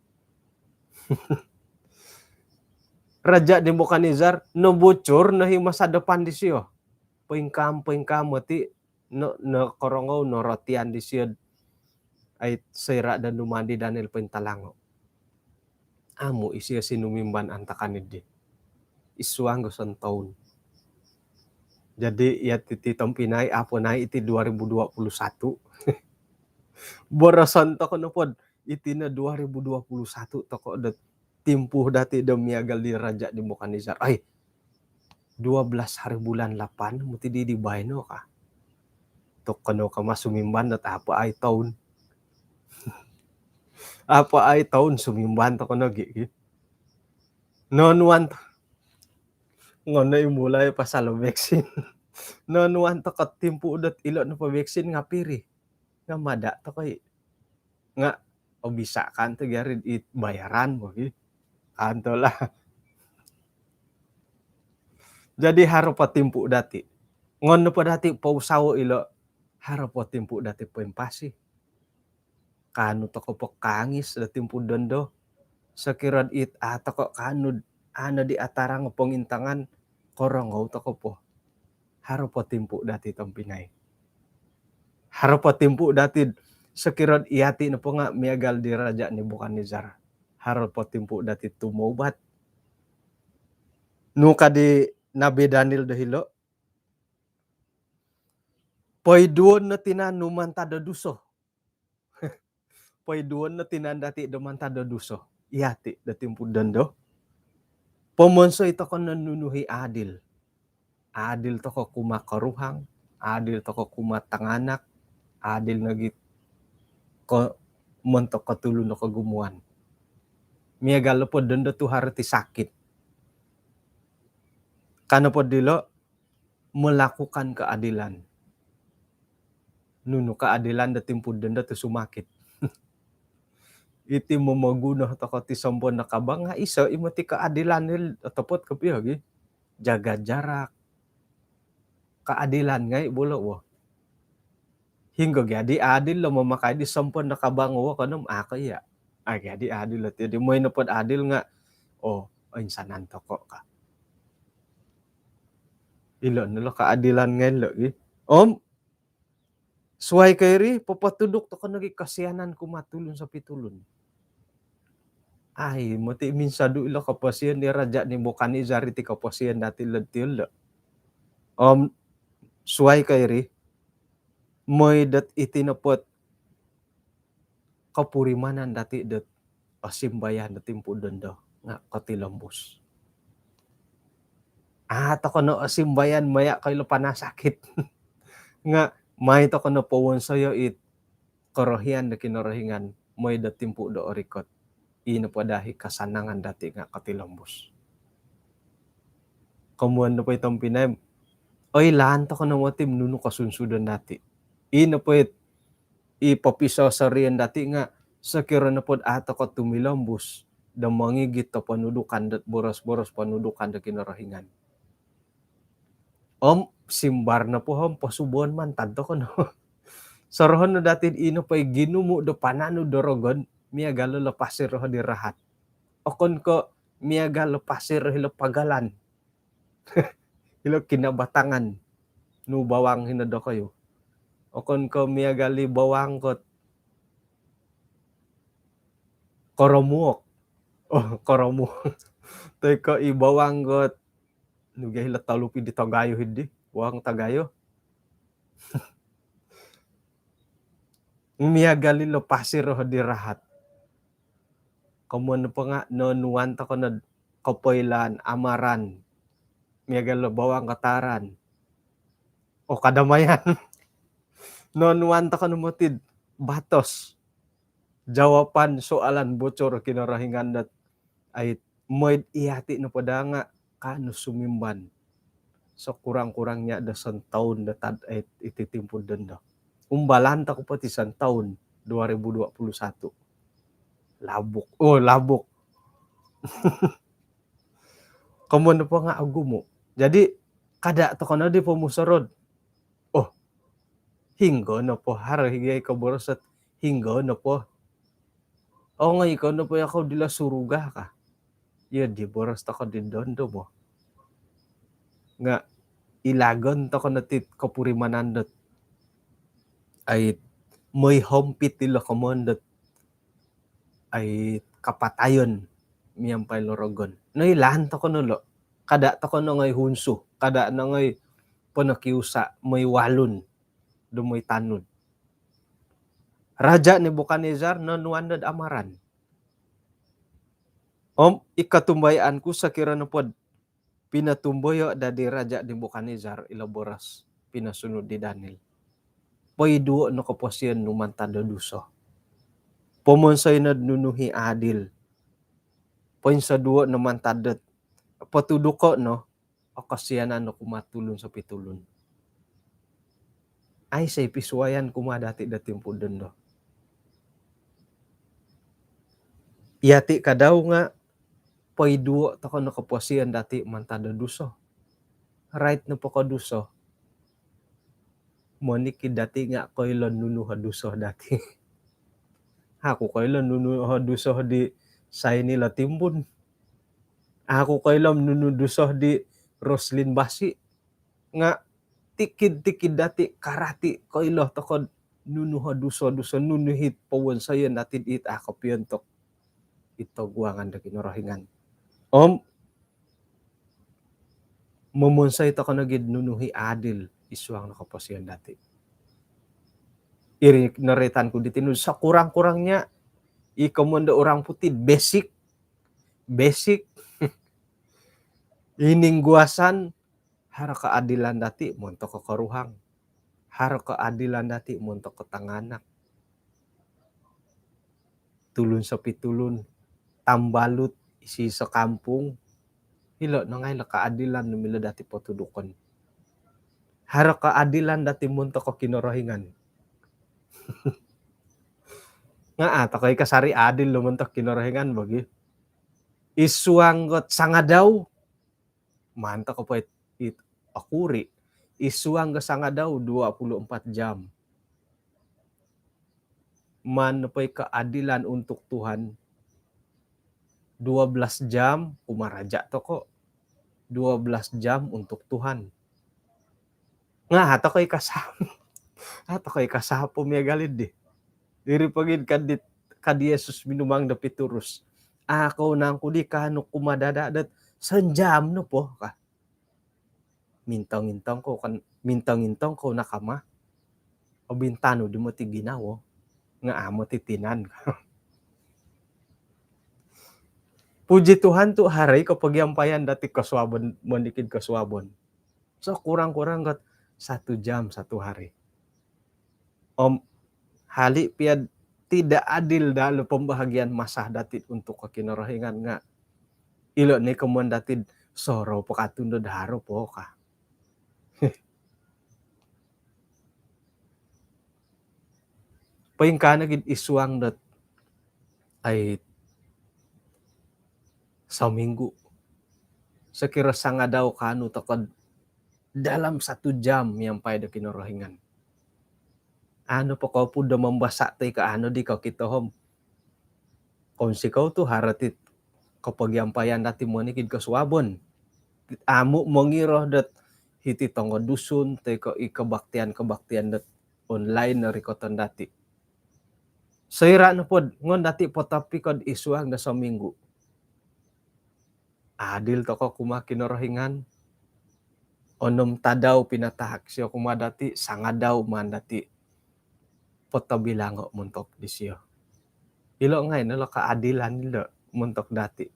Raja Nebukadnezar, nobocor no i masa depan disio. Poingkaa, poingkaa moti no, nokorongou, norotian disio ai soira do dumadi Daniel pointalango. Amu isio sinumimban antakan di id suang do sontoun. Jadi, iya titi tompinai, apo nai iti dua ribu dua puluh satu. Boroson toko nopo dot iti no dua ribu dua puluh satu toko dot timpu dati do miagal di Raja Nebukadnezar. Ai, dua belas hari bulan lapan, moti di, di baino ka. Toko no ka masumimban dot apo ai toun. Apo ai toun sumimban toko no gi, gi. Nonuan to. Ngono i mulai pasal vaksin. Nonuan toko timpu dot ilo nopo vaksin nga piri. Nga mada toko i. Nga, oh, bisa kan tu gari it bayaran bo gi. Kan tu lah. Jadi haro po timpu dati. Ngono po dati pousawo ilo, haro po timpu dati poimpasi. Kaanu toko po kangis do timpu dondo. Sokiro it a toko kaanu, ano di atarang pongintangan, korongou toko po. Haro po timpu dati tompinai. Haro po timpu dati sokiro iyati nopo nga miagal di Raja Nebukadnezar. Haro po timpu dati tumoubat. Nu ka di Nabi Daniel do hilo. Poiduon no tinan nu mantad do duso. Poiduon no tinan dati do mantad do duso. Iyati do timpu dondo. Pomonsoi toko no nunu i adil. Adil toko kumaa koruhang, adil toko kumaa tanganak, adil nogi ko montok ko tulun do kogumuan. Miagal nopo dondo tu haro ti sakit. Ka nopo dilo, melakukan keadilan. Nunu keadilan do timpu dondo tu sumakit. Iti momoguno toko ti sompon do kabang, nga iso i moti keadilan ni otopot kopio gi. Jaga jarak. Keadilan ngai bolo wo. Hinggo gi adi adil lo mamakai di sompon do kabang wo konom, a ko iya. A gi adi adil lo ti di moi nopo dot adil nga, oh, insanan toko ka. Ilo no lo keadilan ngai lo gi. Om, suai ko iri, popotuduk toko nogi kosianan kumaa tulun sopi tulun. Ai, moti minsodu ilo koposion di Raja Nebukadnezar iti koposion dati lo ti lo. Om, suai ko iri, moi dot iti nopo dot kopurimanan dati dot osimbayan do timpu dondo nga kotilombus. A toko no osimbayan maya ko ilo panasakit. Nga mai toko no powonsoyo it korohian do Kinorohingan moi do timpu do orikot. I nopo dot i kasanangan dati nga kotilombus. Komoyon nopo i tompinai, oilaan toko no moti nunu kosunsudon dati. I nopo it i popisosorion dati nga sokiro nopo dot a toko tumilombus do mongigit do ponudukan dot boros-boros ponudukan do Kinorohingan. Om simbar nopo om posubon mantad toko no. Sorohon no dati i nopo i ginumu do pananud do rogon, miagal lo pasir roho di rahat. Okon ko miagal lo pasir roho ilo pagalan. Ilo Kinabatangan. Nu bawang hino dokoyu. Okon ko miagal i bawang kot koromuok. Oh, koromuok. Toi ko i bawang kot nu gia ilo tolupi di tagayo hidi. Bawang tagayo. Miagal ilo pasir roho di rahat. Komoyon nopo nga nonuan toko no kopoilaan, amaran. Miagal lo bawang kataran. Oh, kadamaian. Nonuan toko no moti batos. Jawapan soalan bocor Kinorohingan dot ai moi dot iyati nopo dot nga kaanu sumimban. Sekurang-kurangnya do sontoun do tad, eh, iti timpu dondo. Umbalan toko po ti sontoun dua ribu dua puluh satu. Labuk. Oh, labuk. Komoyon nopo nga' ogumu'. Jadi kada' toko' noddi pomusorou. Oh, hinggo nopo, haro i' gia i koboros dot hinggo nopo. Ongoi ko nopo iyokou'd ilo suruga ka. Iyo di boros toko' di dondo bo. Nga' ilagon toko' no ti kopurimanan dot ai mooi hompit ilo komoyon dot ai kapatayon miampai lo rogon. Noilaan toko' no lo'. Kada' toko' nongoi hunsu, kada' nongoi ponokiusa', mooi walun do mooi tanud. Raja' Nebukadnezar nonuan dod amaran. Om i kotumbayaan ku sokiro nopod pinotumboyo' dadi Raja' Nebukadnezar ilo boros pinosunud di Daniel, poiduo' no koposion nu mantad do duso. Pomonsoi nod nunu i adil. Poinsoduo' no mantad dot potuduko' no o kosianan no kumaa tulun sopitulun. Aiso i' pisuayan kumaa dati' do timpu' dondo. Iyati' kadau nga' poiduo' toko' no koposion dati' mantad do duso. Rait nopo ko duso, monikid dati' nga' koilo nunu o duso dati'. Aku koilo nunu o duso di Saini Latimbun. Aku koilo nunu duso di Roslin Basi. Nga' tikid-tikid dati' karati' koilo toko'd nunu o duso-duso, nunu i powonsoyon dati'd it a' kopiontok i toguangan do Kinorohingan. Om momonsoi toko' nogi'd nunu i adil i suang no koposion dati'. Iri noroitan ku diti nu, sekurang-kurangnya i komoyon do orang putih, basic, basic iningguasan, haro keadilan dati' montok ko koruhang. Haro keadilan dati' montok ko tanganak. Tulun sopitulun, tambalut, isi sekampung. Ilo' no ngai' lo keadilan nu milo dati' potudukon. Haro keadilan dati' montok ko Kinorohingan. Nga' a' toko' i' kasari' adil lo montok Kinorohingan bagi. I suang got sangadau, maan toko' po it, it okuri'. I suang got sangadau dua puluh empat jam. Maan nopo i keadilan untuk Tuhan, dua belas jam kumaraja' toko', dua belas jam untuk Tuhan. Nga' a' toko' i' kasa-, a' toko' i' kasapo miagal iddi. Iri pogi'd kad dit, kad Yesus minumang do Pitrus, a' kou nangku di kaanu kumadada' dot sanjam nopo ka. Mintong-intong kou kan, mintong-intong kou nakama. Obintanu di moti ginawo, nga' a' moti tinan. Puji Tuhan tu' haro i' kopogiampayan dati' kosuabon, monikid kosuabon. Sekurang-kurang got satu jam satu hari. Om hali' piya'd tidak adil daa lo pembahagian masa dati' untuk ko Kinorohingan nga' ilo' ni komoyon dati'd sorou po katu' nod haro po ka. Poingkaa nogi'd i suang dot ai sominggu', sokiro sangadau kaanu toko'd dalam satu jam miampai do Kinorohingan. Anu po kopud do mambasa' toi ko' anu di kokito om, kounsikou tu' haro ti kopogiampayan dati' monikid kosuabon. Amu' mongiro dot hiti tongo Dusun toi ko' i kebaktian-kebaktian dot online no rikoton dati'. Soira' nopod ngon dati' potopikod i suang do sominggu', adil toko' kumaa Kinorohingan? Onom tadau pinatahak sio kumaa dati', sangadau maan dati' potobilango' montok disio. Ilo' ngai' no lo' kaadilan ilo' montok dati'.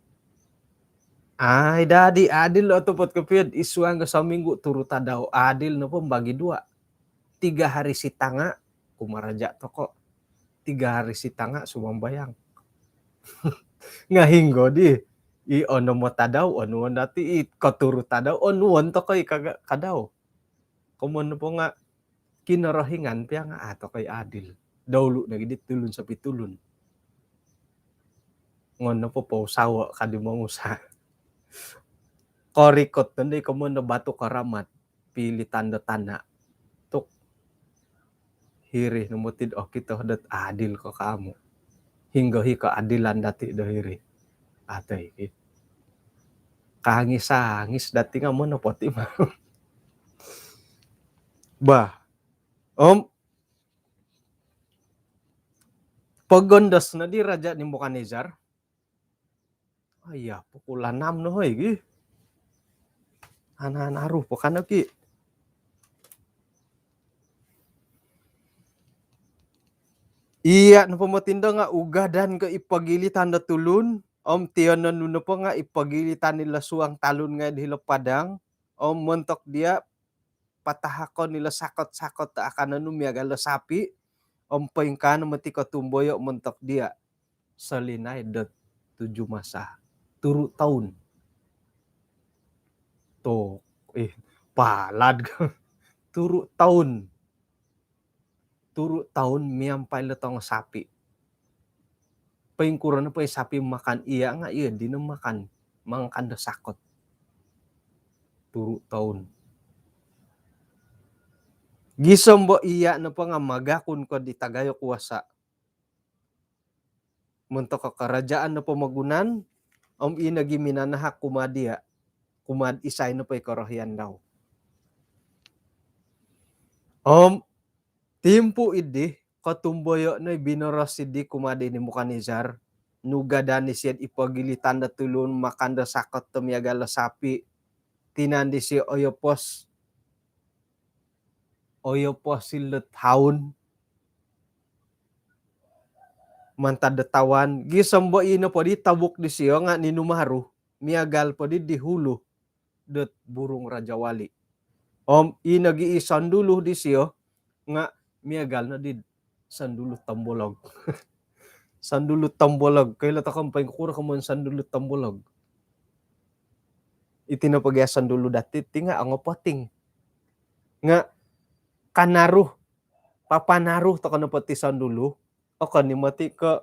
Ai dadi adil lo' otopot kopio'd i suang do sominggu' turu tadau, adil nopo bagi dua. Tiga hari sitanga' kumaraja' toko', tiga hari sitanga' sumambayang. Nga' hinggo di i onom o tadau onuon dati', i koturu tadau onuon toko' i kaga-, kadau. Komoyon nopo nga' Kinorohingan piya nga' a' toko' i adil. Doulu' nogi di tulun sopitulun. Ngon nopo pousawo' kadi mongusa'. Korikot nondo i komoyon do batu keramat, pilitan do tana'. Tu' hiri no moti okito dot adil ko' kamu. Hinggo i keadilan dati' do hiri. Atoi ki. Kangis-angis dati' nga' mono poti ma. Bah. Om pogondos no di Raja' Nebukadnezar. Aiya, pukul anam no hoi gi. Ana-ana aru po kano ki. Iya' nopo moti ndo nga' ugadan ko i pogilitan do tulun, om tiyonon nu nopo nga' i pogilitan ilo suang talun ngai' di hilo padang, om montok diya' patahakon ilo sakot-sakot do akanon nu miagal do sapi', om poingkaa no moti kotumboyo' montok diya'. Solinaid dot tuju masa. Turu' toun. Tu', ih, palad. Turu' toun. Turu' toun miampai lo tongo sapi'. Poingkuro nopo i sapi' makan iya' nga' iyo dino makan, mangakan do sakot. Turu' toun. Gisom bo iya' nopo nga' magakun ko di tagayo kuasa. Montok o karajaan do pomogunan, om ino gi minanahak kumaa diya', kumaa'd isai nopo i korohian dau. Om timpu' iddi, kotumboyo' no i binoros iddi kumaa di Nebukadnezar, nugadan isio'd i pogilitan do tulun, makan do sakot do miagal do sapi', tinan disiyo oyopos, oyopos ilot haun, mantad do tawan, gisom bo ino poddi tobuk disiyo nga' ninumaru, miagal poddi di hulu dot burung rajawali'. Om ino gi i sondulu disiyo nga' miagal noddi sondulu tombolog. Sondulu tombolog. Koilo toko' poingkuro komoyon sondulu tombolog. Iti nopo gia sondulu dati' ti nga' ongopoting. Nga' kanaru, papanaru toko' nopo ti sondulu, okon i moti ko'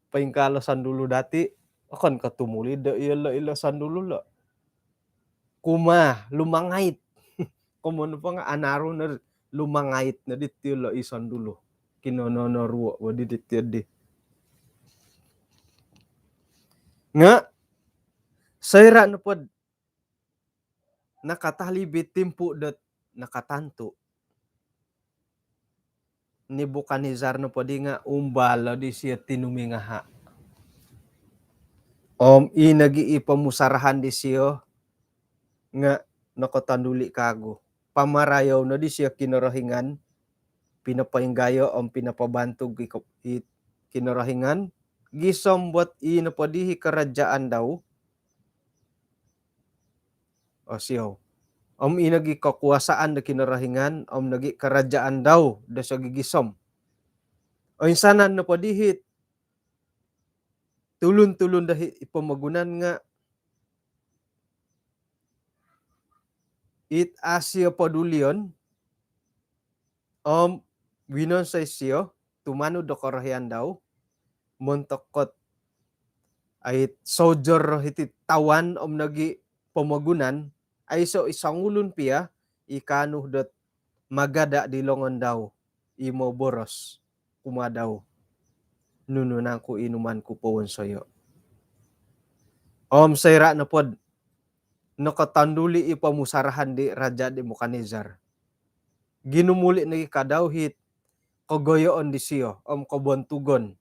poingkaa lo sondulu dati', okon ko' tumuli do iyolo' ilo sondulu lo'. Kumaa, lumangait. Komoyon nopo nga' anaru no lumangait noddi ti ilo i sondulu. Kinononoruo' bo di diti oddi. Nga' soira' nopod nakatalib i timpu' dot nakatantu', Nebukadnezar nopoddi nga' umbal oddi siyo tinumingaha'. Om ii nogi' i pomusarahan disiyo nga' nokotonduli' kaagu. Pamarayou noddi siyo Kinorohingan, pinopoinggayo om pinopobantug i ko-, i Kinorohingan, gisom bot ii nopoddi i karajaan dau, osiou. Om ii nogi' kokuasaan do Kinorohingan, om nogi' karajaan dau do sogigisom. Oinsanan nopoddi i tulun-tulun do i pomogunan nga' it a' siyo podulion, om winonsoi siyo tumanud do korohian dau, montok kot ai soujor hiti'd tawan om nogi' pomogunan, aiso' i songulun piya i kaanu dot magada' di longon dau, i moboros kumaa dau, nunu nangku inuman ku powonsoyo'. Om soira' nopod nokotonduli' i pomusarahan di Raja' Nebukadnezar, ginumuli' nogi' ka dau hit kogoyoon disiyo om kobontugon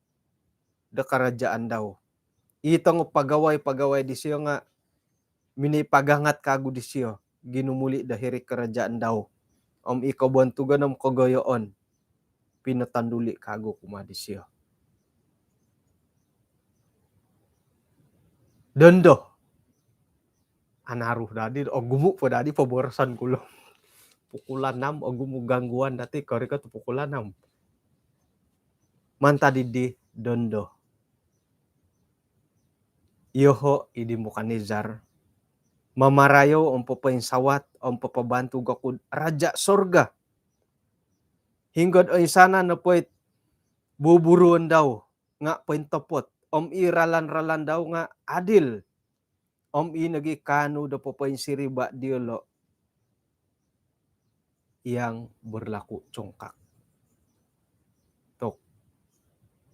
do karajaan dau. I tongo pagawai-pagawai disiyo nga' minipagangat kaagu disiyo, ginumuli' do hiri' karajaan dau. Om i kobontugon om kogoyoon pinotonduli' kaagu kumaa disiyo. Dondo. Anaru dadi, ogumu' po dadi poboroson ku lo. Pukul anam, ogumu' gangguan dati korikot pukul anam. Mantad iddi, dondo. Iyoho' i Nebukadnezar, mamarayou om popoinsawat om popobantug oku'd raja' sorga. Hinggod oinsanan nopo it buburuon dau nga' pointopot, om i ralan-ralan dau nga' adil. Om i nogi kaanu do popoinsiriba diolo yang berlaku congkak. Tok,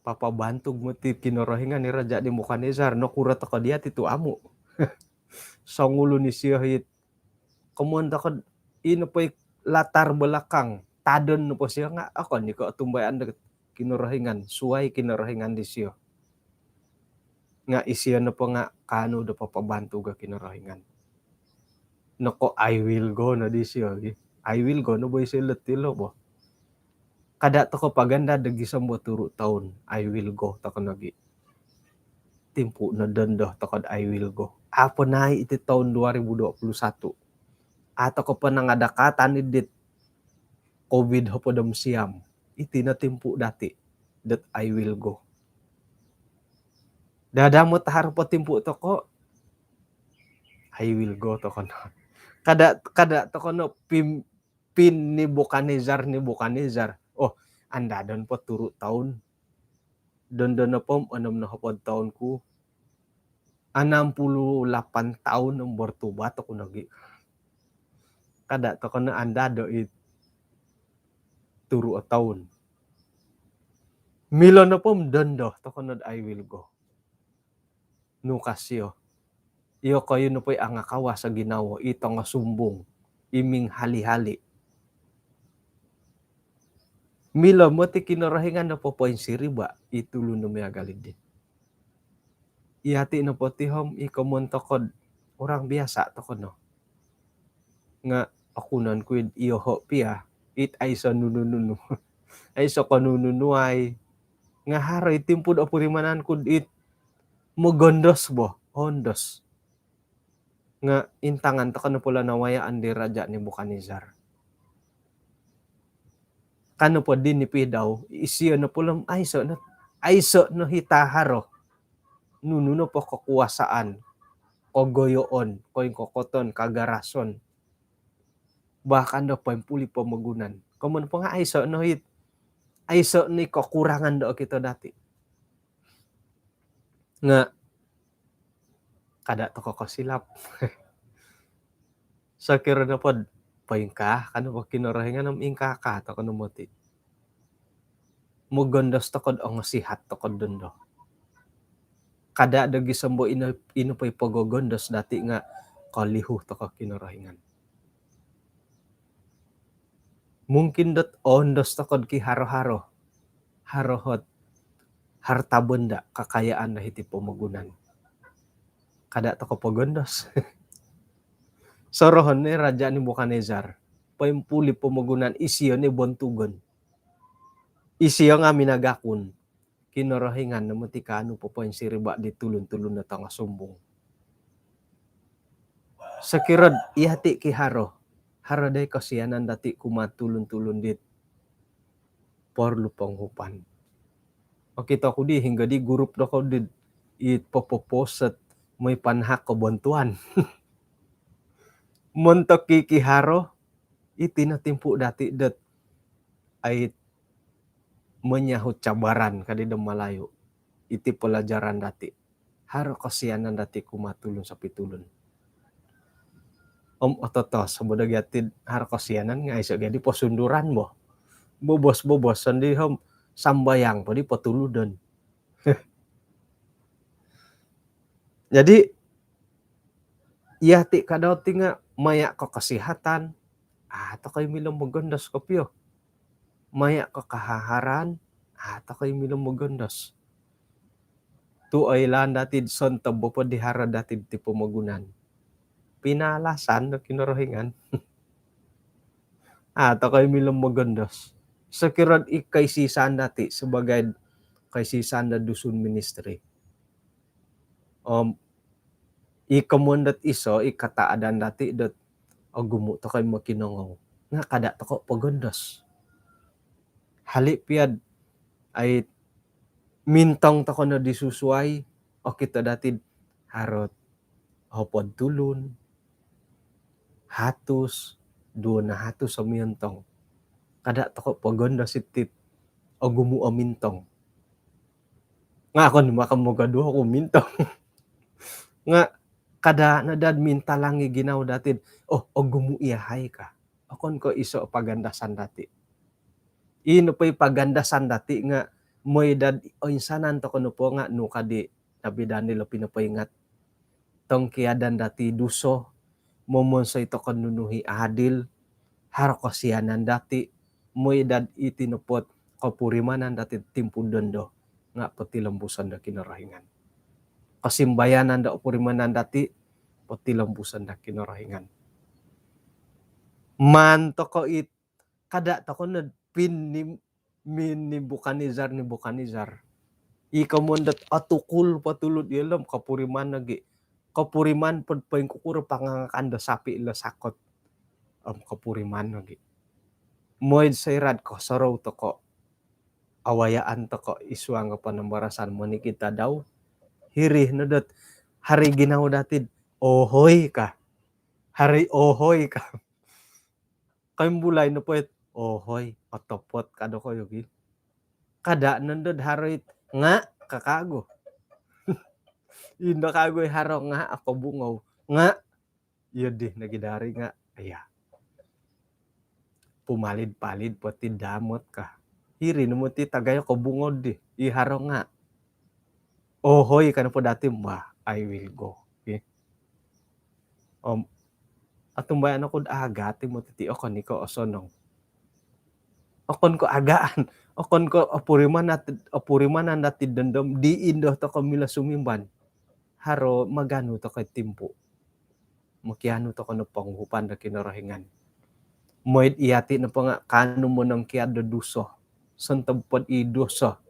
papabantug moti Kinorohingan i Raja Nebukadnezar, nokuro toko dia ti tu amu. Songulun isio hit. Komoyon toko, ino po i latar belakang, tadon nopo sio nga, okon i ko otumbayaan do Kinorohingan, suai Kinorohingan disio. Nga isio nopo nga kaanu do papabantug o Kinorohingan. Noko I will go no disio gi. I will go no bo isio letilo bo. Kada toko pagandad do gisom bo turu toun, I will go toko nogi. Timpu no dondo tokod I will go. Apo nai iti toun dua ribu dua puluh satu. Ato ko panangadakatan idit covid hopod om siam. Iti no timpu dati dot I will go. Dadamot haro po timpu toko, I will go toko no. Kada, kada toko no pim-, pin Nebukadnezar, Nebukadnezar. Oh, andadon po turu toun. Dondo nopo om onom nohopod toun ku. Enam puluh lapan toun om bertobat oku nogi. Kada toko no andado it turu o toun. Milo nopo om dondo toko nod I will go. Nu ka sio. Iyokoyu nopo i angakawas o ginawo, i tongosumbung, i minghali-hali. Milo moti Kinorohingan do popoinsiriba i tulun do miagal iddi. Iyati nopo ti om i komoyon tokod orang biasa toko no. Nga okunon ku id iyoho pia, it aiso nunu-nunu. Aiso ko nunu-nunu ai. Nga haro i timpu do opurimanan ku dit mogondos bo, ondos. Nga intangan toko no pula nawayaan di Raja Nebukadnezar. Kanu po di nipi dau, isio no pula om aiso no, aiso no hita haro. Nunu nopo kekuasaan, kogoyoon, koingkokoton, kagarason. Bahkan do poimpuli pomogunan. Komoyon po nga aiso no hit, aiso ni kekurangan do okito dati. Nga kada toko kosilap. Sokiro nopod poingkaa kanu po Kinorohingan om ingkaa ka toko no moti. Mogondos tokod ongosihat tokod dondo. Kada do gisom bo ino, ino po i pogogondos dati nga kolihu toko Kinorohingan. Mungkin dot oondos tokod ki haro-haro. Haro hot harta benda, kakayaan do hiti pomogunan. Kada toko pogondos. Sorohon ni Raja Nebukadnezar, poimpuli pomogunan, isio ni bontugon. Isio nga minagakun. Kinorohingan no moti kaanu popoinsiriba di tulun-tulun do tongosumbung. Sokirod iyati ki haro, haro dai kosianan dati kumaa tulun-tulun dit porlu ponguhupan. Okito ku di hinggo di grup dokou di it popoposet moi panahak kobontuan. Montok ki, ki haro, iti no timpu dati dot ai menyahut cabaran kadi do Malayu. Iti pelajaran dati. Haro kosianan dati kumaa tulun sopitulun. Om ototos, sobo do gia ti haro kosianan nga aiso gia di posunduran bo. Bobos-bobos sondii om sambayang po di potuludon. Jadi, iyati kadau ti nga maya ko kesihatan, ah, tokoi milo mogondos kopio. Maya ko kahaharan, ah, tokoi milo mogondos. Tu oilaan dati sontob po di haro dati ti pomogunan. Pinalasan do Kinorohingan. Ah, tokoi milo mogondos. Sokirod i kaisisaan dati sebagai kaisisaan do Dusun Ministry. Om i komoyon dot iso i kataadan dati dot ogumu tokoi mokinongou. Nga kada toko pogondos. Hali piad ai mintong toko no di susuai, okito dati harot hopod tulun, hatus, duo nahatus o miontong. Kada toko pogondos iti ogumu o mintong. Nga okon maka mogoduo oku mintong. Nga Kada' no dad mintalangi ginawo dati'd, oh, ogumu' iyahai ka. Okon ko' iso' pagandasan dati'. Ino po i pagandasan dati' nga' moi dad oinsanan toko' nopo nga' nu kadi' Nabi Daniel o pinopoingat. Tongkiadan dati' duso, momonsoi toko' nunu i adil, haro kosianan dati', moi dad iti nopo't kopurimanan dati' timpu dondo nga' potilombuson do Kinorohingan. Kosimbayanan do opurimanan dati', potilombuson do Kinorohingan. Maan toko' it, kada' toko' nod pin ni, min Nebukadnezar, Nebukadnezar. I komoyon dot otukul po tulud iyolo' om kopuriman nogi'. Kopuriman pod poingkukuro pangangakan do sapi' ilo sakot. Om kopuriman nogi'. Moi'd soira'd kosorou toko', awayaan toko' i suang o panambarasan monikid tadau. Hiri no dot haro i ginawo dati'd, ohoi ka. Haro i ohoi ka. Koimbulai nopo it, ohoi, otopot ka dokoyu gi. Kada' nondo'd haro it nga' ka kagu. Indo kagu i haro nga' o kobungou. Nga' iyo di nogi dari nga'. Iya. Pumalid-palid po ti damot ka. Hiri no moti tagayo kobungou di. I haro nga'. Ohoi ka nopo dati', bah, I will go. Okey. Om otumbayaan oku'd agat i moti ti, okon i ko' osonong. Okon ko' agaan. Okon ko' opurimanan, opurimanan dati' dondo om di indo toko' milo sumimban. Haro maganu toko' i timpu. Mokianu toko' no ponguhupan do Kinorohingan. Moi'd iyati' nopo nga' kaanu monongkiad do duso. Sontob pod i duso,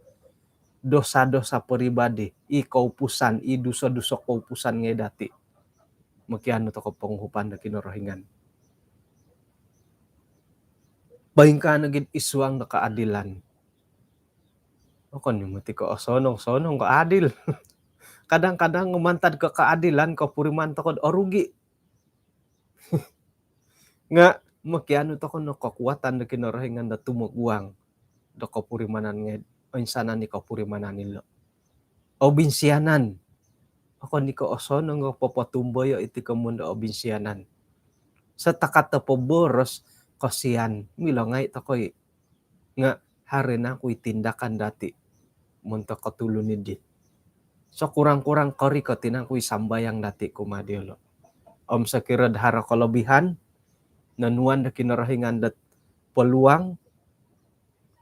dosa-dosa peribadi, i koupusan, i duso-duso koupusan ngai' dati'. Mokianu toko' ponguhupan do Kinorohingan. Poingkaa nogi'd i suang do kaadilan. Okon i moti ko' osonong-sonong ko' adil. Kadang-kadang mantad ko' kaadilan kopuriman toko'd orugi'. Nga' mokianu toko' no kokuatan do Kinorohingan do tumoguang do kopurimanan ngai', oinsanan i kopurimanan ilo. Obinsianan. Okon i ko' osonong o popotumboyo' iti komoyon do obinsianan. Setakat do poboros, kosian, milo ngai' toko' i. Nga' haro i nangku i tindakan dati' montok o tulun iddi. Sokurang-kurang korikot i nangku i sambayang dati' kumaa diyolo'. Om sokiro'd haro kolobihan, nonuan do Kinorohingan dot peluang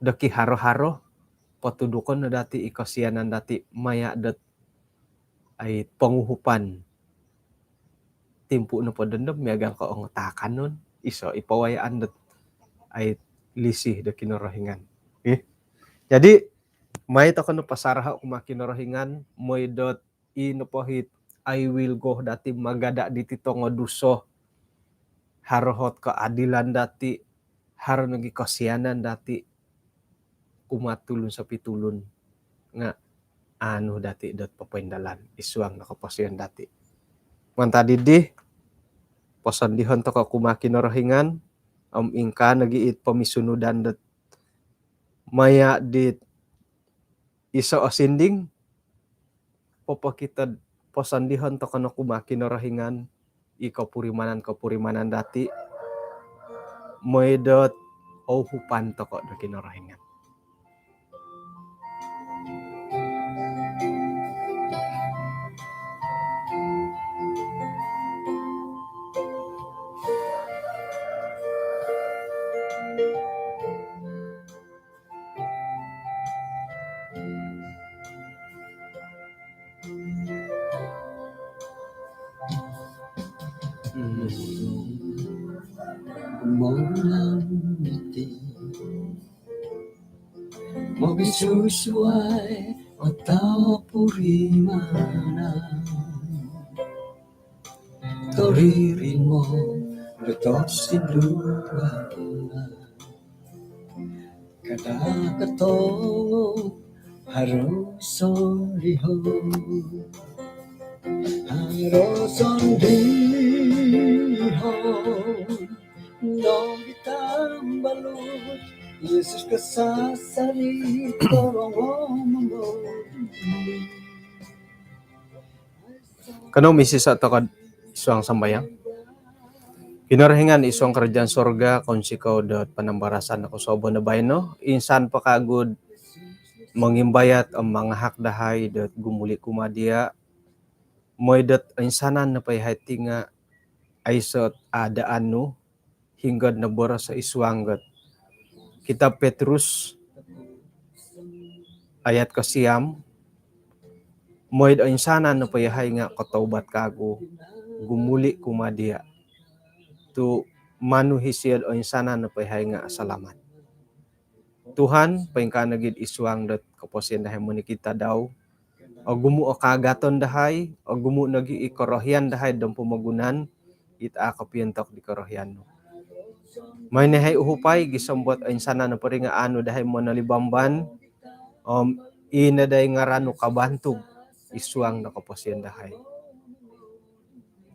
do kiharo-haro, potudukon no dati' i kosianan dati' maya' dot ai ponguhupan. Timpu nopo dondo miagal ko' ongo taakanon, iso' i pawayaan dot ai lisi do Kinorohingan. Ih. Jadi, mai toko' no pasaraho' kumaa Kinorohingan, moi dot i nopo it I will go dati' magada' diti tongo duso. Haro ot kaadilan dati', haro nogi kosianan dati' kumaa tulun sopitulun nga' anu dati' dot popoindalan i suang do koposion dati'. Mantad iddi, posondihon toko' kumaa Kinorohingan, om ingkaa nogi it pomisunudan dot maya' dit iso' o sinding, popokito'd posondihon toko' no kumaa Kinorohingan i kopurimanan-kopurimanan dati', moi dot ouhupan toko' do Kinorohingan. Mogisusuai o topurimanan. Toririmo do tosinduan. Kada' kotongo haro sondihon. Haro sondihon nogi tambalut. Yesus kasasari torongou. Kanou misisa' toko'd Isuang sambayang. Kinorohingan isuang kerajaan sorga, kounsikou dot panambarasan do kosuabon do baino. Insan po kagu do mongimbayat om mangahak dahai dot gumuli kumaa dia, mooi dot insanan nopo yahai ti nga aiso adaan nu, hinggo do noboros isuang dot Kitab Petrus ayat kosiam, mooi do insanan nopo yahai nga kotobat kagu, gumuli kumaa dia, tu manu hisio do insanan nopo yahai nga salamat. Tuhan, poingkaa nogi id isuang dot koposion dahai monikid tadau, ogumu o kaagaton dahai, ogumu nogi i korohian dahai dot pomogunan, it a kopiontok di korohian nu. Mooi no yahai uhupai, gisom dot oinsanan nopo iri nga aanu dahai monolibamban, om i no dahai ngaran nu kabantug isuang do koposion dahai.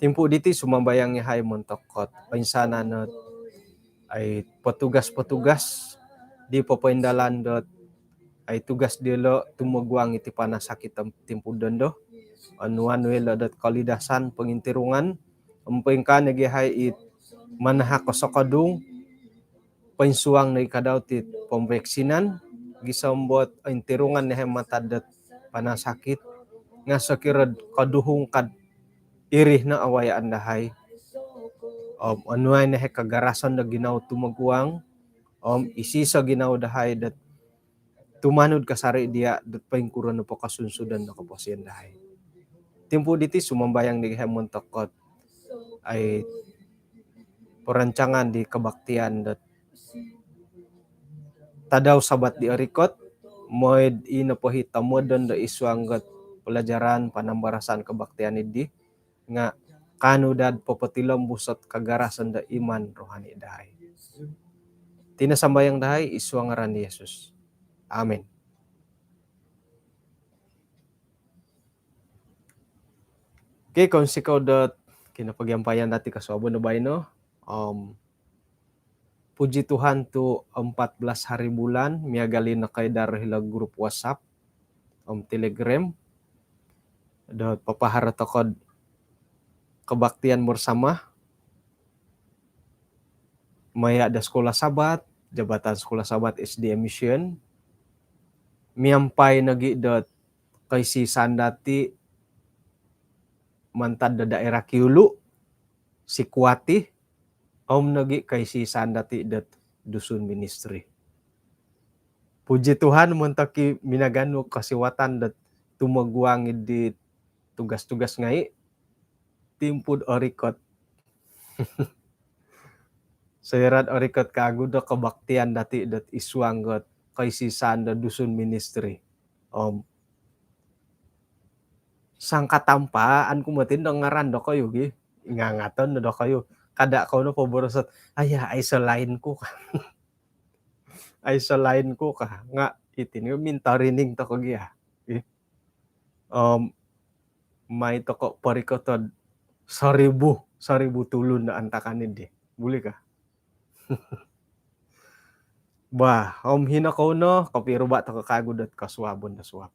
Timpu diti sumambayang yahai montok dot oinsanan dot ai petugas-petugas di popoindalan dot ai tugas diolo tumoguang iti panas sakit timpu dondo. Onuan nu ilo dot kolidasan pongintirungan, om poingkaa nogi yahai it manahak kosokodung, poinsuang nogi kadau ti pemvaksinan, gisom dot ointirungan yahai mantad dot panas sakit, nga sokiro do koduhung ka do iri no awayaan dahai. Om onuai no yahai kagarasan do ginawo tumoguang, om isiso ginawo dahai dot tumanud kasari dia dot poingkuro nopo kosunsudan do koposion dahai. Timpu diti sumambayang nogi yahai montok dot ai perancangan di kebaktian dot tadau Sabat di orikot, mooi do i nopo i tomodon do isuang dot pelajaran panambarasan kebaktian diri, nga kaanu daa do popotilombus dot kagarasan do iman rohani dahai. Iti no sambayang dahai isuang ngaran Yesus. Amin. Okey, kounsikou dot kinopogiampayan dati kosuabon do baino. Om puji Tuhan tu empat belas hari bulan, miagal i nokoedar hilo grup WhatsApp om Telegram dot papaharo tokou do kebaktian bersama maya do Sekolah Sabat, Jabatan Sekolah Sabat SDA Mission, miampai nogi dot koisisan dati mantad do daerah Kiulu, Sikuati, om nogi koisisan dati dot Dusun Ministry. Puji Tuhan, montok i minaganu kosiwatan dot tumoguang id di tugas-tugas ngai, timpu do orikot. Soira do orikot kagu do kebaktian dati dot isuang dot koisisan do Dusun Ministry. Om sangkatampaan ku moti do ngaran dokoyu gi. Ingangaton no dokoyu. Kada kou no poboroso dot, "Aya, aiso line ku," ka. "Aiso line ku," ka. Nga iti no mintarining tokou gia. Ih. Om mai tokou porikoto do soribu, soribu tulun do antakan diri. Buli ka? Bah, om hino kou no, kopiruba tokou kagu dot kosuabon do suab.